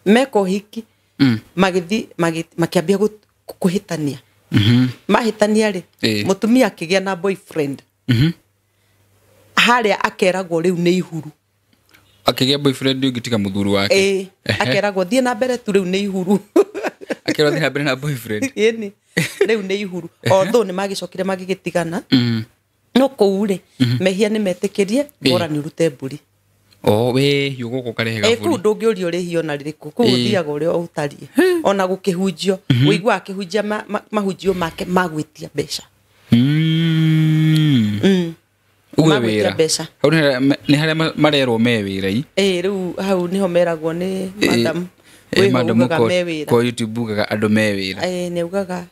Meka ũhiki, magĩthiĩ makĩambia kũhĩtania. Mahĩtania rĩ, mũtumia akĩgĩa na boyfriend. Harĩa akeragwo rĩu nĩ ihuru. Akĩgĩa boyfriend ũngĩ tiga mũthuri wake. Akeragwo thiĩ na mbere tu rĩu nĩ ihuru. Akerwo thiĩ na mbere na boyfriend. Ĩni, rĩu nĩ ihuru. Although nĩ magĩcokire magĩgĩtigana. No kũu rĩ, mehia nĩ metĩkĩrie, bora nĩ ũrute mbũri. We hiũ gũkũ ũkarehe gabũri. Kũu ndũngĩũrio ũrĩhio na rĩrĩkũ, kũu ũthiaga ũrĩa ũtariĩ. Ona gũkĩhunjio, ũiguaga akĩhunjia mahunjio make ma gwĩtia mbeca. Ũguo wĩra. Hau nĩ harĩa marerwo me wĩra-i. Rĩu hau nĩho meragwo nĩ madam. Wĩho ugaga me wĩra. Kwa YouTube ugaga andũ me wĩra. Nĩ ugaga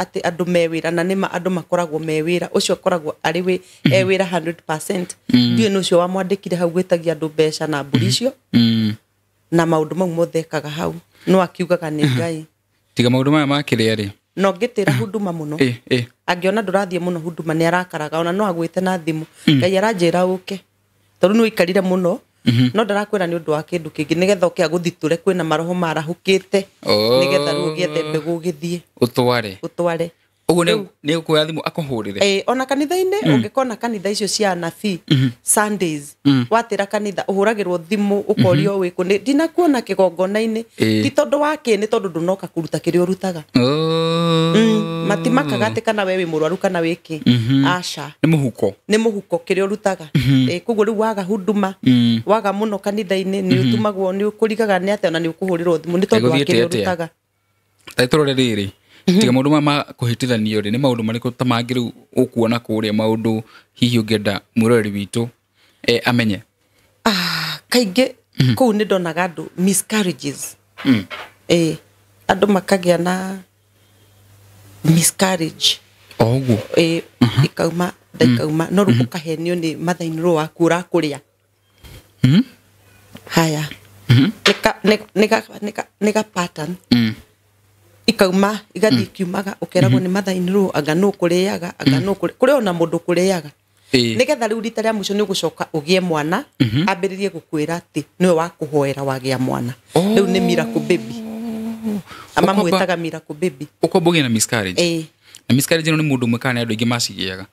atĩ andũ me wĩra, na nĩma andũ makoragwo me wĩra. Ũcio akoragwo arĩ e wĩra 100%. Ndiũĩ nĩ ũcio wamwandĩkire hau gwĩtagia andũ mbeca na mbũri icio. Na maũndũ mau mothe ekaga hau. No akiugaga nĩ Ngai. Tiga maũndũ maya ma kĩrĩa rĩ. Na ũngĩtĩra huduma mũno. Angĩona ndũrathiĩ mũno huduma nĩ arakaraga, ona no agwĩte na thimũ. Ngai aranjĩra ũke. Tondũ nĩ ũikarire mũno. No ndarakwĩra nĩ ũndũ wa kĩndũ kĩngĩ, nĩgetha ũke agũthitũre kwĩna maroho marahũkĩte. Nĩgetha rĩu ũgĩethe mbegũ ũgĩthiĩ. Ũtware. Ũguo nĩ ũkuoya thimũ akũhũrĩre. Ona kanitha-inĩ ũngĩkona kanitha icio cia anabii Sundays, watĩra kanitha ũhũragĩrwo thimũ ũkorio wĩkũ, ndinakuona kĩgongona-inĩ. Ti tondũ wa kĩ, nĩ tondũ ndũnoka kũruta kĩrĩa ũrutaga. Matimakaga atĩ kana we wĩ mũrwaru kana wĩ kĩ. Aca. Nĩ mũhuko. Nĩ mũhuko kĩrĩa ũrutaga. Koguo rĩu waga huduma, waga mũno kanitha-inĩ, nĩ ũtumagwo, nĩ ũkũrigaga nĩ atĩa, ona nĩ ũkũhũrĩrwo thimũ nĩ tondũ wa kĩrĩa ũrutaga. Ta tũrore rĩrĩ. Tiga maũndũ maya ma kũhĩtithanio rĩ, nĩ maũndũ marĩkũ ta mangĩ rĩu ũkuona kũrĩa, maũndũ hihi ũngĩenda mwĩroreri witũ amenye? Kaingĩ kũu nĩ ndonaga andũ miscarriages. Andũ makagĩa na miscarriage. Ũguo. Ikauma, ndaikauma, no rĩu ũkahenio nĩ mathainĩ waku ũrakũrĩa. Haya. Nĩ ga pattern. Ikauma, igathiĩ ikiumaga, ũkeragwo nĩ mathainĩ anga nũ kũrĩaga, anga nũ kũrĩ ona mũndũ kũrĩaga. Nĩgetha rĩu rita rĩa mũico nĩ ũgũcoka ũgĩe mwana, ambĩrĩrie gũkwĩra atĩ nĩwe wa kũhoera wagĩa mwana. Rĩu nĩ miracle baby. Amamwĩtaga miracle baby. Ũkwamba ũgĩe na miscarriage. Na miscarriage ĩno nĩ mũndũ ũmwe kana nĩ andũ aingĩ macigĩaga?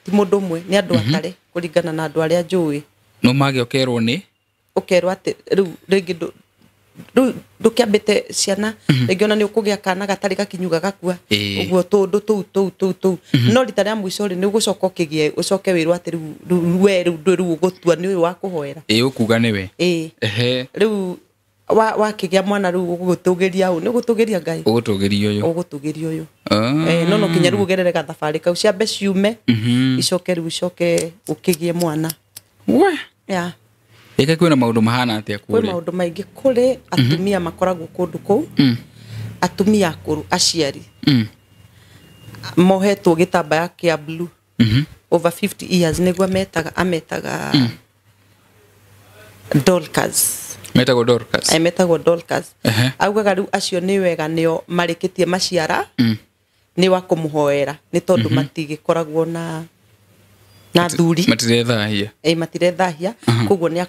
Ti mũndũ ũmwe, nĩ andũ atare kũringana na andũ arĩa njũĩ. No magĩa ũkerwo nĩ? Ũkerwo atĩ rĩu rĩngĩ rĩu ndũkĩambĩte ciana, rĩngĩ ona nĩ ũkũgĩa kana gatarĩ gakinyu gagakua. Ũguo tũndũ tũu tũu tũu. No rita rĩa mũico rĩ, nĩ ũgũcoka ũkĩgĩe, ũcoke wĩrwo atĩ rĩu we rĩu ndũĩ rĩu ũgũtua nĩ ũyũ wa kũhoera. Ũkuga nĩwe. Rĩu wakĩgĩa mwana rĩu ũgũtũgĩria ũ, nĩ ũgũtũgĩria Ngai. Ũgũtũgĩria ũyũ. Ũgũtũgĩria ũyũ. No kinya rĩu ũgerere gathabarĩ kau, ciambe ciume, icoke rĩu icoke ũkĩgĩe mwana. We. Yeah. Ĩka kwĩna maũndũ mahana atĩa kũrĩa? Kwĩ maũndũ maingĩ. Kũrĩ atumia makoragwo kũndũ kũu, atumia akũrũ, aciari mohetwo gĩtambaya kĩa blue over 50 years, nĩguo metaga, ametaga Dorcas. Metagwo Dorcas. Metagwo Dorcas. Augaga rĩu acio nĩ wega nĩo marĩkĩtie maciara, nĩ wa kũmũhoera, nĩ tondũ matigĩkoragwo na thuri. Matirethahia. Matirethahia, koguo nĩ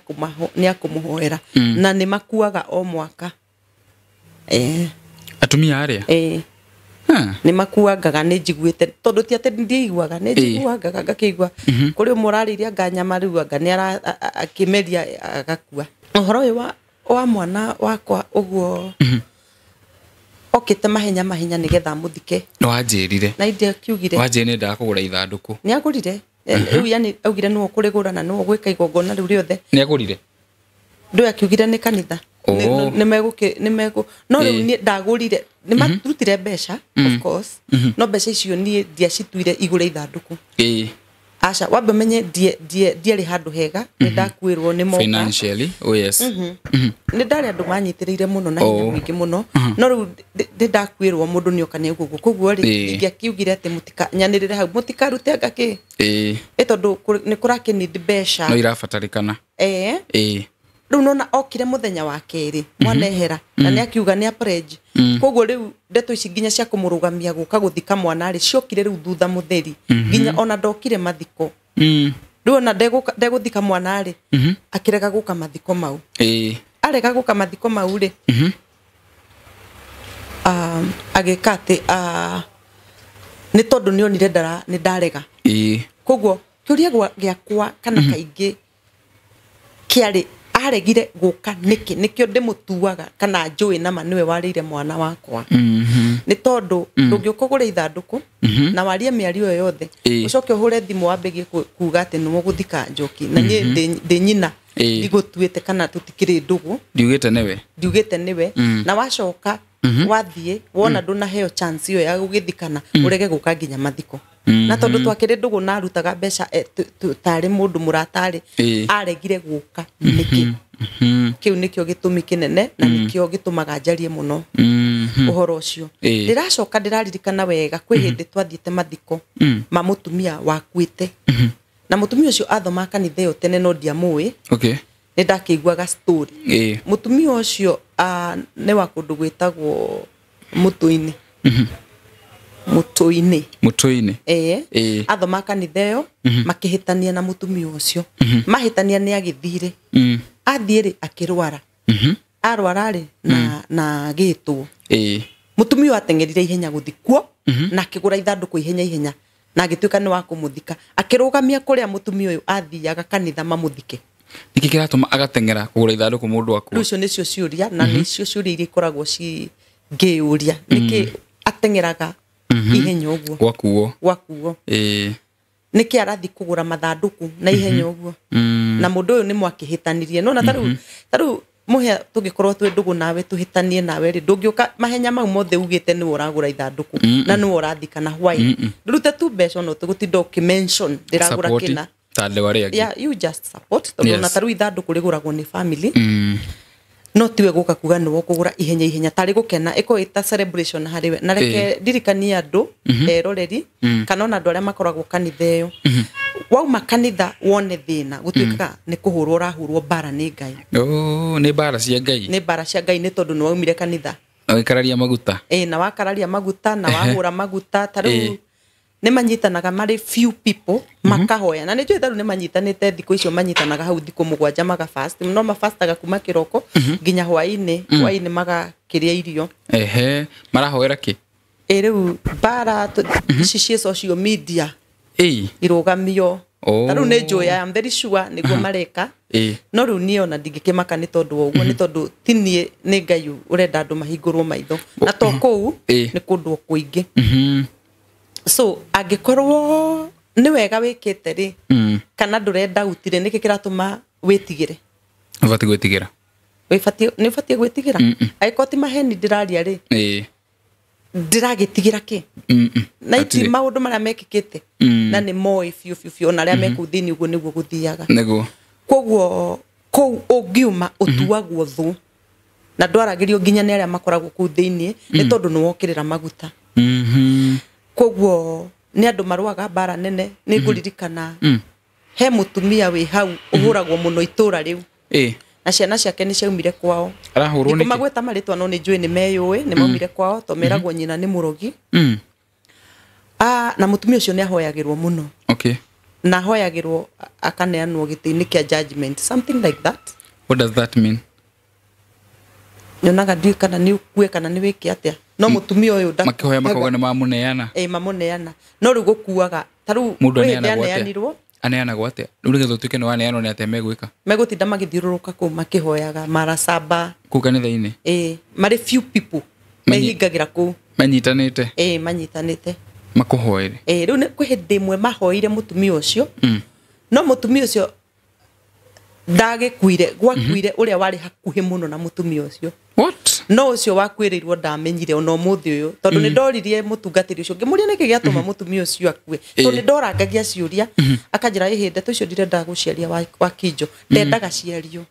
akũmũhoera. Na nĩ makuaga o mwaka. Atumia arĩa? Nĩ makuangaga, nĩ njiguĩte, tondũ ti atĩ ndiiguaga, nĩ njiguangaga ngakĩigua. Kũrĩ ũmwe ũrarĩire anga nyama rĩu anga nĩ akĩmeria agakua. Ũhoro ũyũ wa mwana wakwa ũguo okĩte mahenya mahenya nĩgetha amũthike. Nĩ wanjĩrire. Na ndiakiugire. Wanjĩrire nĩ ndaga kũgũra ithandũkũ. Nĩ agũrire. Rĩu yani augire nĩwe ũkũrĩgũra na nĩwe ũgwĩka igongona rĩu rĩothe. Nĩ agũrire? Ndũĩ akiugire nĩ kanitha. Nĩ megũ no rĩu niĩ ndagũrire, nĩ marutire mbeca of course, no mbeca icio niĩ ndiacituire igũre ithandũkũ. Aca, wambe ũmenye ndiarĩ handũ hega, nĩ ndakuĩrwo nĩ moka. Financially, oh yes. Nĩ ndarĩ andũ manyitĩrĩire mũno na hinya mũingĩ mũno, no rĩu nĩ ndakuĩrwo mũndũ nĩ oka nĩ ũguo. Koguo rĩ, ingĩakiugire atĩ nyanĩrĩre hau, mũtikarute anga kĩ. Ĩ tondũ nĩ kũrakĩnid mbeca. No irabatarĩkana. Rĩu nona okire mũthenya wa kerĩ, mwana ehera, na nĩ akiuga nĩ pledge. Koguo rĩu ndeto ici nginya cia kũmũrũgamia gũka gũthika mwana rĩ, ciokire rĩu thutha mũtheri. Nginya ona ndokire mathiko. Rĩu ona ndegũthika mwana rĩ, akĩrega gũka mathiko mau. Arega gũka mathiko mau rĩ, agĩka atĩ, nĩ tondũ nĩ onire nĩ ndarega. Koguo kĩũria gĩakwa kana kaingĩ kĩarĩ, aregire gũka nĩkĩ? Nĩkĩo ndĩmũtuaga kana njũĩ nama nĩwe warĩire mwana wakwa. Nĩ tondũ ndũngĩũka ũgũre ithandũkũ na warie mĩario ĩyo yothe, ũcoke ũhũre thimũ wambĩgie kuga atĩ nĩwe ũgũthika Njoki, na niĩ ndĩ nyina, ndigũtuĩte kana tũtikĩrĩ ndũgũ. Ndiugĩte nĩwe. Ndiugĩte nĩwe. Na wacoka wathiĩ wona ndũnaheo chance ĩyo ya gũgĩthikana, ũrege gũka nginya mathiko. Na tondũ twakĩrĩ ndũgũ na arutaga mbeca tarĩ mũndũ mũratarĩ, aregire gũka nĩkĩ? Kĩu nĩkĩo gĩtũmi kĩnene na nĩkĩo gĩtũmaga njarie mũno ũhoro ũcio. Ndĩracoka ndĩraririkana wega kwĩ hĩndĩ twathiĩte mathiko ma mũtumia wakuĩte. Na mũtumia ũcio athomaga kanitha ĩyo tene no ndiamũĩ. Nĩ ndakĩiguaga story. Mũtumia ũcio nĩ wa kũndũ gwĩtagwo Mũtũ-inĩ. Mũtũ-inĩ. Mũtũ-inĩ. Athomaga kanitha ĩyo makĩhĩtania na mũtumia ũcio. Mahĩtania nĩ agĩthire. Athiĩ rĩ akĩrwara. Arwara rĩ na agĩtwo. Mũtumia ũyũ ateng'erire ihenya gũthiĩ kuo na akĩgũra ithandũkũ ihenya ihenya na agĩtuĩka nĩ wa kũmũthika. Akĩrũgamia kũrĩa mũtumia ũyũ athiaga kanitha mamũthike. Nĩkĩ kĩratũma agateng'era kũgũra ithandũkũ mũndũ akue? Rĩu icio nĩcio ciũria na nĩcio ciũria iria ikoragwo ngĩyũria. Nĩkĩ ateng'eraga ihenya ũguo? Gwakuo. Gwakuo. Nĩkĩ arathiĩ kũgũra mathandũkũ na ihenya ũguo? Na mũndũ ũyũ nĩ mwakĩhĩtanirie. No na tarĩu mũhĩa tũngĩkorwo twĩ ndũgũ nawe tũhĩtanie nawe rĩ, ndũngĩũka mahenya mau mothe ugĩte nĩwe ũragũra ithandũkũ na nĩwe ũrathika na why. Ndũrute tu mbeca no tũgũtinda ũkĩ-mention ndĩragũra kĩna. Ta andũ arĩa angĩ. Yeah, you just support. Tondũ na tarĩu ithandũkũ rĩgũragwo nĩ family. No tiwe gũka kuga nĩwe ũkũgũra ihenya ihenya tarĩ gũkena ĩkorwo ĩta celebration harĩ we. Na reke ndirikanie andũ eroreri kana ona andũ arĩa makoragwo kanitha ĩyo. Wauma kanitha wone thĩna gũtuĩkaga nĩ kũhũrwo ũrahũrwo mbara nĩ Ngai. Nĩ mbara cia Ngai. Nĩ mbara cia Ngai nĩ tondũ nĩ waumire kanitha. Ũgĩkararia maguta. Na wakararia maguta na wahũra maguta ta rĩu nĩ manyitanaga marĩ few people makahoya. Na nĩ njũĩ tarĩu nĩ manyitanĩte thikũ icio manyitanaga hau thikũ mũgwanja maga fast. No mafastaga kuma kĩroko nginya hwaĩ-inĩ, hwaĩ-inĩ magakĩrĩa irio. Marahoera kĩ? Rĩu mbara ici ciĩ social media. Irũgamio. Ta rĩu nĩ njũĩ, I am very sure nĩguo mareka. No rĩu niĩ ona ndingĩkĩmaka nĩ tondũ wa ũguo, nĩ tondũ ti niĩ nĩ Ngai ũrenda andũ mahingũrwo maitho. Na to kũu nĩ kũndũ kũingĩ. So angĩkorwo nĩ wega wĩkĩte rĩ, kana ndũrenda utire, nĩkĩ kĩratũma wĩtigĩre? Ũbatiĩ gwĩtigĩra. Nĩ ũbatiĩ gwĩtigĩra? Angĩkorwo ti maheni ndĩraria rĩ, ndĩragĩtigĩra kĩ? Na ti maũndũ marĩa mekĩkĩte na nĩ moĩ biũ biũ biũ, ona arĩa me kũu thĩinĩ ũguo nĩguo gũthiaga. Nĩguo. Koguo kũu ũngiuma ũtuagwo thũ na ndwaragĩrio nginya nĩ arĩa makoragwo kũu thĩinĩ nĩ tondũ nĩ wokĩrĩra maguta. Koguo nĩ andũ marũaga mbara nene. Nĩ ngũririkana he mũtumia wĩ hau ũhũragwo mũno itũra rĩu. Na ciana ciake nĩ ciaumire kwao. Arahũrwo nĩkĩ? Magweta marĩtwa no nĩ njũĩ nĩ meyũĩ, nĩ maumire kwao to meragwo nyina nĩ mũrogi. Na mũtumia ũcio nĩ ahoyagĩrwo mũno. Na ahoyagĩrwo akaneanwo gĩtĩ-inĩ kĩa judgment, something like that. What does that mean? Nyonaga ndiũĩ kana nĩ ũkue kana nĩ wĩke atĩa. No mũtumia ũyũ makĩhoya makauga nĩ mamũneana. Mamũneana. No rĩu gũkuaga ta rĩu mũndũ aneanirwo. Aneanagwo atĩa? Rĩu nĩgetha ũtuĩke nĩ waneanwo nĩ atĩa megwĩka? Megũtinda magĩthiũrũrũka kũu makĩhoyaga mara saba. Kũu kanitha-inĩ? Marĩ few people mehingagĩra kũu. Manyitanĩte? Manyitanĩte. Makũhoere? Rĩu nĩ kwĩ hĩndĩ ĩmwe mahoire mũtumia ũcio. No mũtumia ũcio ndagĩkuire, gwakuire ũrĩa warĩ hakuhĩ mũno na mũtumia ũcio. What? No ũcio wakuĩrĩirwo ndamenyire ona ũmũthĩ ũyũ, tondũ nĩ ndoririe mũtungatĩri ũcio ngĩmũria nĩkĩ gĩatũma mũtumia ũcio akue, tondũ nĩ ndorangagia ciũria akanjĩra ĩhĩ ndeto icio ndirendaga gũciaria wa Kinjo, ndendaga ciario.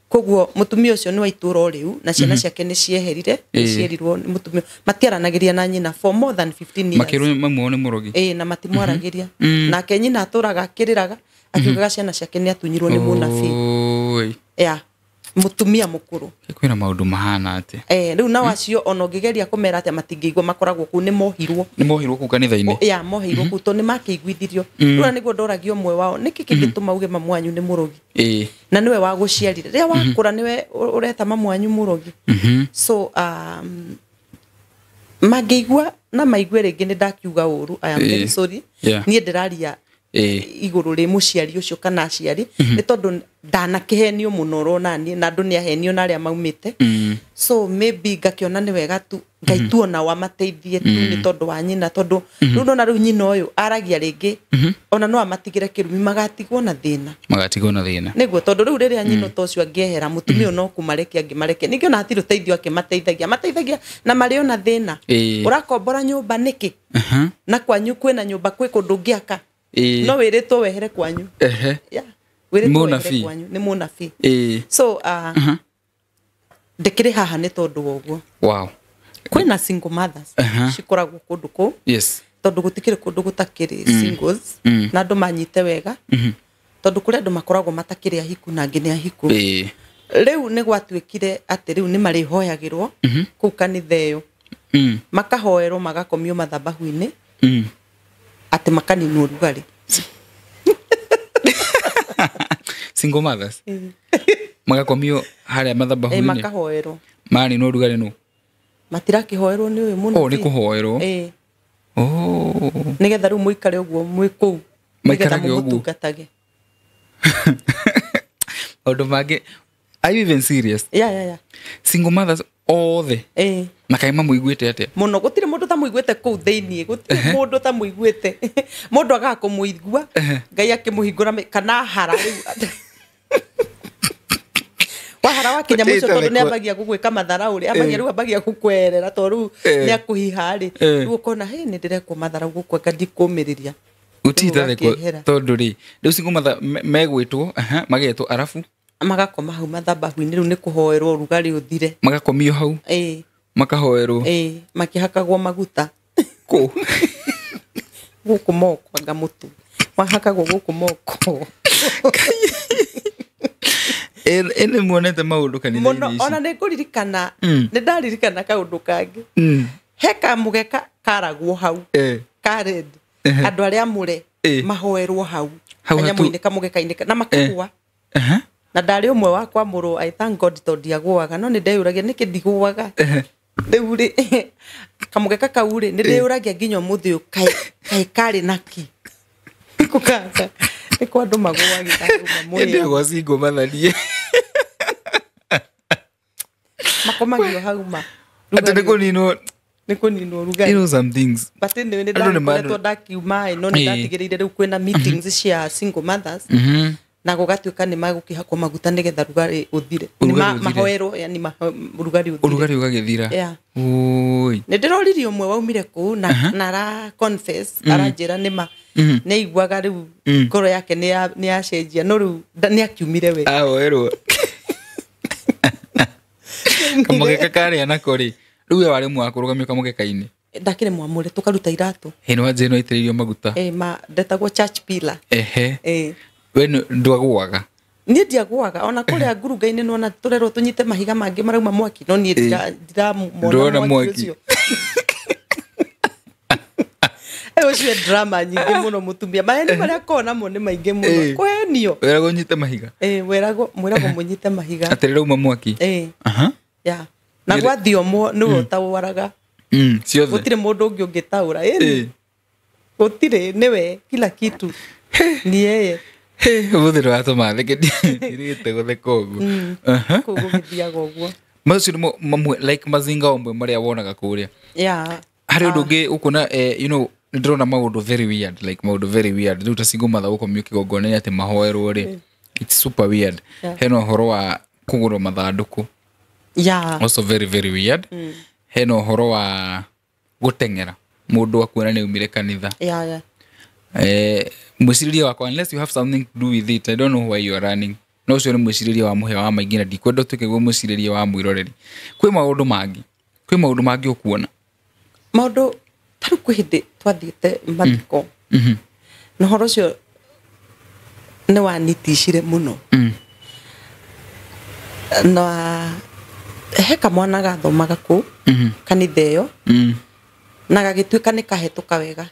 Koguo mũtumia ũcio nĩ wa itũũra o rĩu na ciana ciake nĩ cieherire, nĩ cierirwo nĩ mũtumia, matiaranagĩria na nyina for more than 15 years. Makĩrwo mamu wao nĩ mũrogi. Na matimwaragĩria. Nake nyina atũraga akĩrĩraga akiugaga ciana ciake nĩ atunyirwo nĩ mũnabii. Yeah. Mũtumia mũkũrũ. Kwĩna maũndũ mahana atĩa? Rĩu nao acio ona ũngĩgeria kũmera atĩa matingĩigua, makoragwo kũu nĩ mohirwo. Nĩ mohirwo kũu kanitha-inĩ? Yeah, mohirwo kũu tondũ nĩ makĩiguithirio. Rĩu na nĩguo ndoragia ũmwe wao, nĩkĩ kĩngĩtũma uge mamu wanyu nĩ mũrogi? Na nĩwe wagũciarire. Rĩrĩa wakũra nĩwe ũreta mamu wanyu mũrogi. So mangĩigua na maigue rĩngĩ nĩ ndakiuga ũru, I am very sorry. Niĩ ndĩraria igũrũ rĩ mũciari ũcio kana aciari nĩ tondũ ndanakĩhenio mũno ũrona niĩ na andũ nĩ ahenio na arĩa maumĩte. So maybe ngakĩona nĩ wega tu Ngai tu ona wamateithie tu nĩ tondũ wa nyina, tondũ rĩu ndona rĩu nyina ũyũ aragia rĩngĩ ona no amatigĩre kĩrumi magatigwo na thĩna. Magatigwo na thĩna. Nĩguo, tondũ rĩu rĩrĩa nyina ta ũcio angĩehera mũtumia ũyũ no kũmarekia angĩmarekia. Ningĩ ona hatirĩ ũteithio akĩmateithagia, mateithagia na marĩ ona thĩna. Ũrakombora nyũmba nĩkĩ? Na kwanyu kwĩna nyũmba kwĩ kũndũ ũngĩaka. No wĩrĩtwo wehere kwanyu. Yeah. Wĩrĩtwo wehere Mũnabii. kwanyu nĩ mũnabii. Ĩĩ. So ndĩkĩrĩ haha nĩ tondũ wa ũguo. Wow. Kwĩna single mothers cikoragwo kũndũ kũu, tondũ gũtikĩrĩ kũndũ gũtakĩrĩ singles, na andũ manyite wega, tondũ kũrĩ andũ makoragwo matakĩrĩ ahiku na angĩ nĩ ahiku. Ĩĩ. Rĩu nĩ gwatuĩkire atĩ rĩu nĩ marĩhoyagĩrwo kũu kanitha ĩyo, makahoerwo, magakomio mathabahu-inĩ, atĩ makaninwo rugarĩ. Single mothers magakomio harĩa Ĩ, mathabahu-inĩ? Makahoerwo. Maninwo rugarĩ nũ? Matirakĩhoerwo nĩ ũyũ mũno. Oh, nĩ kũhoerwo. Ĩ. Oh. Nĩgetha rĩu mũikare ũguo mwĩ kũu, nĩgetha Maikarage ũguo. mũmũtungatage. Maũndũ mangĩ, are you even serious? Ya. Single mothers othe? Ĩ. Na kaĩ mamũiguĩte atĩa? Mũno, gũtirĩ mũndũ tamũiguĩte kũu thĩiniĩ, gũtirĩ mũndũ tamũiguĩte. Mũndũ agaga kũmũigua, Ngai akĩmũhingũra kana hara rĩu wahara wakinya mũico, tondũ nĩ ambagia gũgwĩka matharaũ rĩ, ambagia rĩu ambagia gũkwerera, tondũ rĩu nĩ akũhiha rĩ, rĩu ũkona hĩ, nĩ ndĩrekwo matharaũ gũkũ, anga ndikũmĩrĩria. Gũtirĩ. Rĩu ũgakĩehera. Tondũ rĩ, rĩu single mother megwĩtwo, aha, magetwo, arabu? Magakoma hau mathabahu-inĩ, rĩu nĩ kũhoerwo ũrugarĩ ũthire. Magakomio hau? Ĩ. Makahoerwo? Ĩ, makĩhakagwo maguta. Kũ? Gũkũ moko, anga mũtu wahakagwo gũkũ moko. Ĩ nĩ muonete maũndũ Mũno. kanitha-inĩ ici. Ona nĩ ngũririkana, nĩ ndaririkana kaũndũ kangĩ. He kamũgeka karagwo hau ka red, andũ arĩa amũre mahoerwo hau Hau. Kanyamũ-inĩ, kamũgeka-inĩ, na makagũa. Na ndarĩ ũmwe wa kwamũrwo. I thank God tondũ ndiagũaga, no nĩ ndeyũragia nĩkĩ ndigũaga. Rĩu rĩ, kamũgeka kau rĩ, nĩ ndĩyũragia nginya ũmũthĩ ũyũ, kaĩ karĩ naki kũkaka nĩ kwa andũ magũagĩra Ĩndĩ mamũrĩa. gwa single mother niĩ. Makomagio hau ma Atĩ nĩ kũninwo? Nĩ kũninwo You rugarĩ. know some things. But anyway, nĩ Andũ nĩ ndakoretwo ndakiuma ĩ, no nĩ ndatigĩrĩire rĩu kwĩna meetings cia single mothers, na gũgatuĩka nĩ magũkĩhakwo maguta nĩgetha rugarĩ ũthire. Nĩ Ũrugarĩ ũthire. Mahoerwo, yani rugarĩ ũthire. Ũrugarĩ ũgagĩthira. Yeah. Oi. Nĩ ndĩroririe ũmwe waumire kũu na ara confess, aranjĩra nĩma nĩ aiguaga rĩu ngoro yake nĩ yacenjia, no rĩu nĩ akiumire we. Ahoerwo kamũgeka karĩa nako rĩ, rĩu we warĩ ũmwe wa kũrũgamio kamũgeka-inĩ? Ndakĩrĩ mwamũre, tũkaruta iratũ. Hĩ, nĩ wanjĩ no aitĩrĩirio maguta? Eh, ma ndetagwo church pillar. Ehe. Eh. We ndwagũaga? Niĩ ndiagũaga, ona kũrĩa ngurunga-inĩ nĩwona tũrerwo tũnyite mahiga mangĩ marauma mwaki, no niĩ ndiramona Ndũrona mwaki mwaki. ũcio. Ĩ, ũcio drama nyingĩ mũno, mũtumia, maheni marĩa akoragwo namo nĩ maingĩ mũno. Kũhenio. Weragwo nyite mahiga? Ĩ, weragwo, mwĩragwo mũnyite mahiga. Atĩ rĩrauma mwaki? Ĩ. Aha. Ya, na gwathiomwo nĩwe ũtaũaraga. Ciothe. Gũtirĩ mũndũ ũngĩ ũngĩtaũra. Ĩni, gũtirĩ, nĩwe kila kitu ni yeye. Ũmũthĩ nĩwatũma theke, ndirĩte gũtheka ũguo. Aha. Kũu gũgĩthiaga ũguo. Macio nĩmo mamwe like mazinga omwe marĩa wonaga kũrĩa. Ya. Harĩ ũndũ ũngĩ ũkuona, nĩ ndĩrona maũndũ very weird, like maũndũ very weird, rĩu ta single mother gũkomio kĩgongona-inĩ atĩ mahoerwo rĩ, it's super weird. Hena ũhoro wa kũgũrwo mathandũkũ. Also very very weird. Hena ũhoro wa gũteng'era mũndũ akuona nĩ aumire kanitha. Ya. Mwĩcirĩrie wakwa, unless you have something to do with it, I don't know why you are running, no ũcio nĩ mwĩcirĩrie wa mũhĩa wa maingĩ, na ndikwenda ũtuĩke guo mwĩcirĩrie wa mwĩroreri. Kwĩ maũndũ mangĩ ũkuona? Maũndũ ta rĩu kwĩ hĩndĩ twathiĩte mathiko, na ũhoro ũcio nĩ waniticire mũno. Na he kamwana gathomaga kũu kanitha ĩyo, na gagĩtuĩka nĩ kahetũka wega.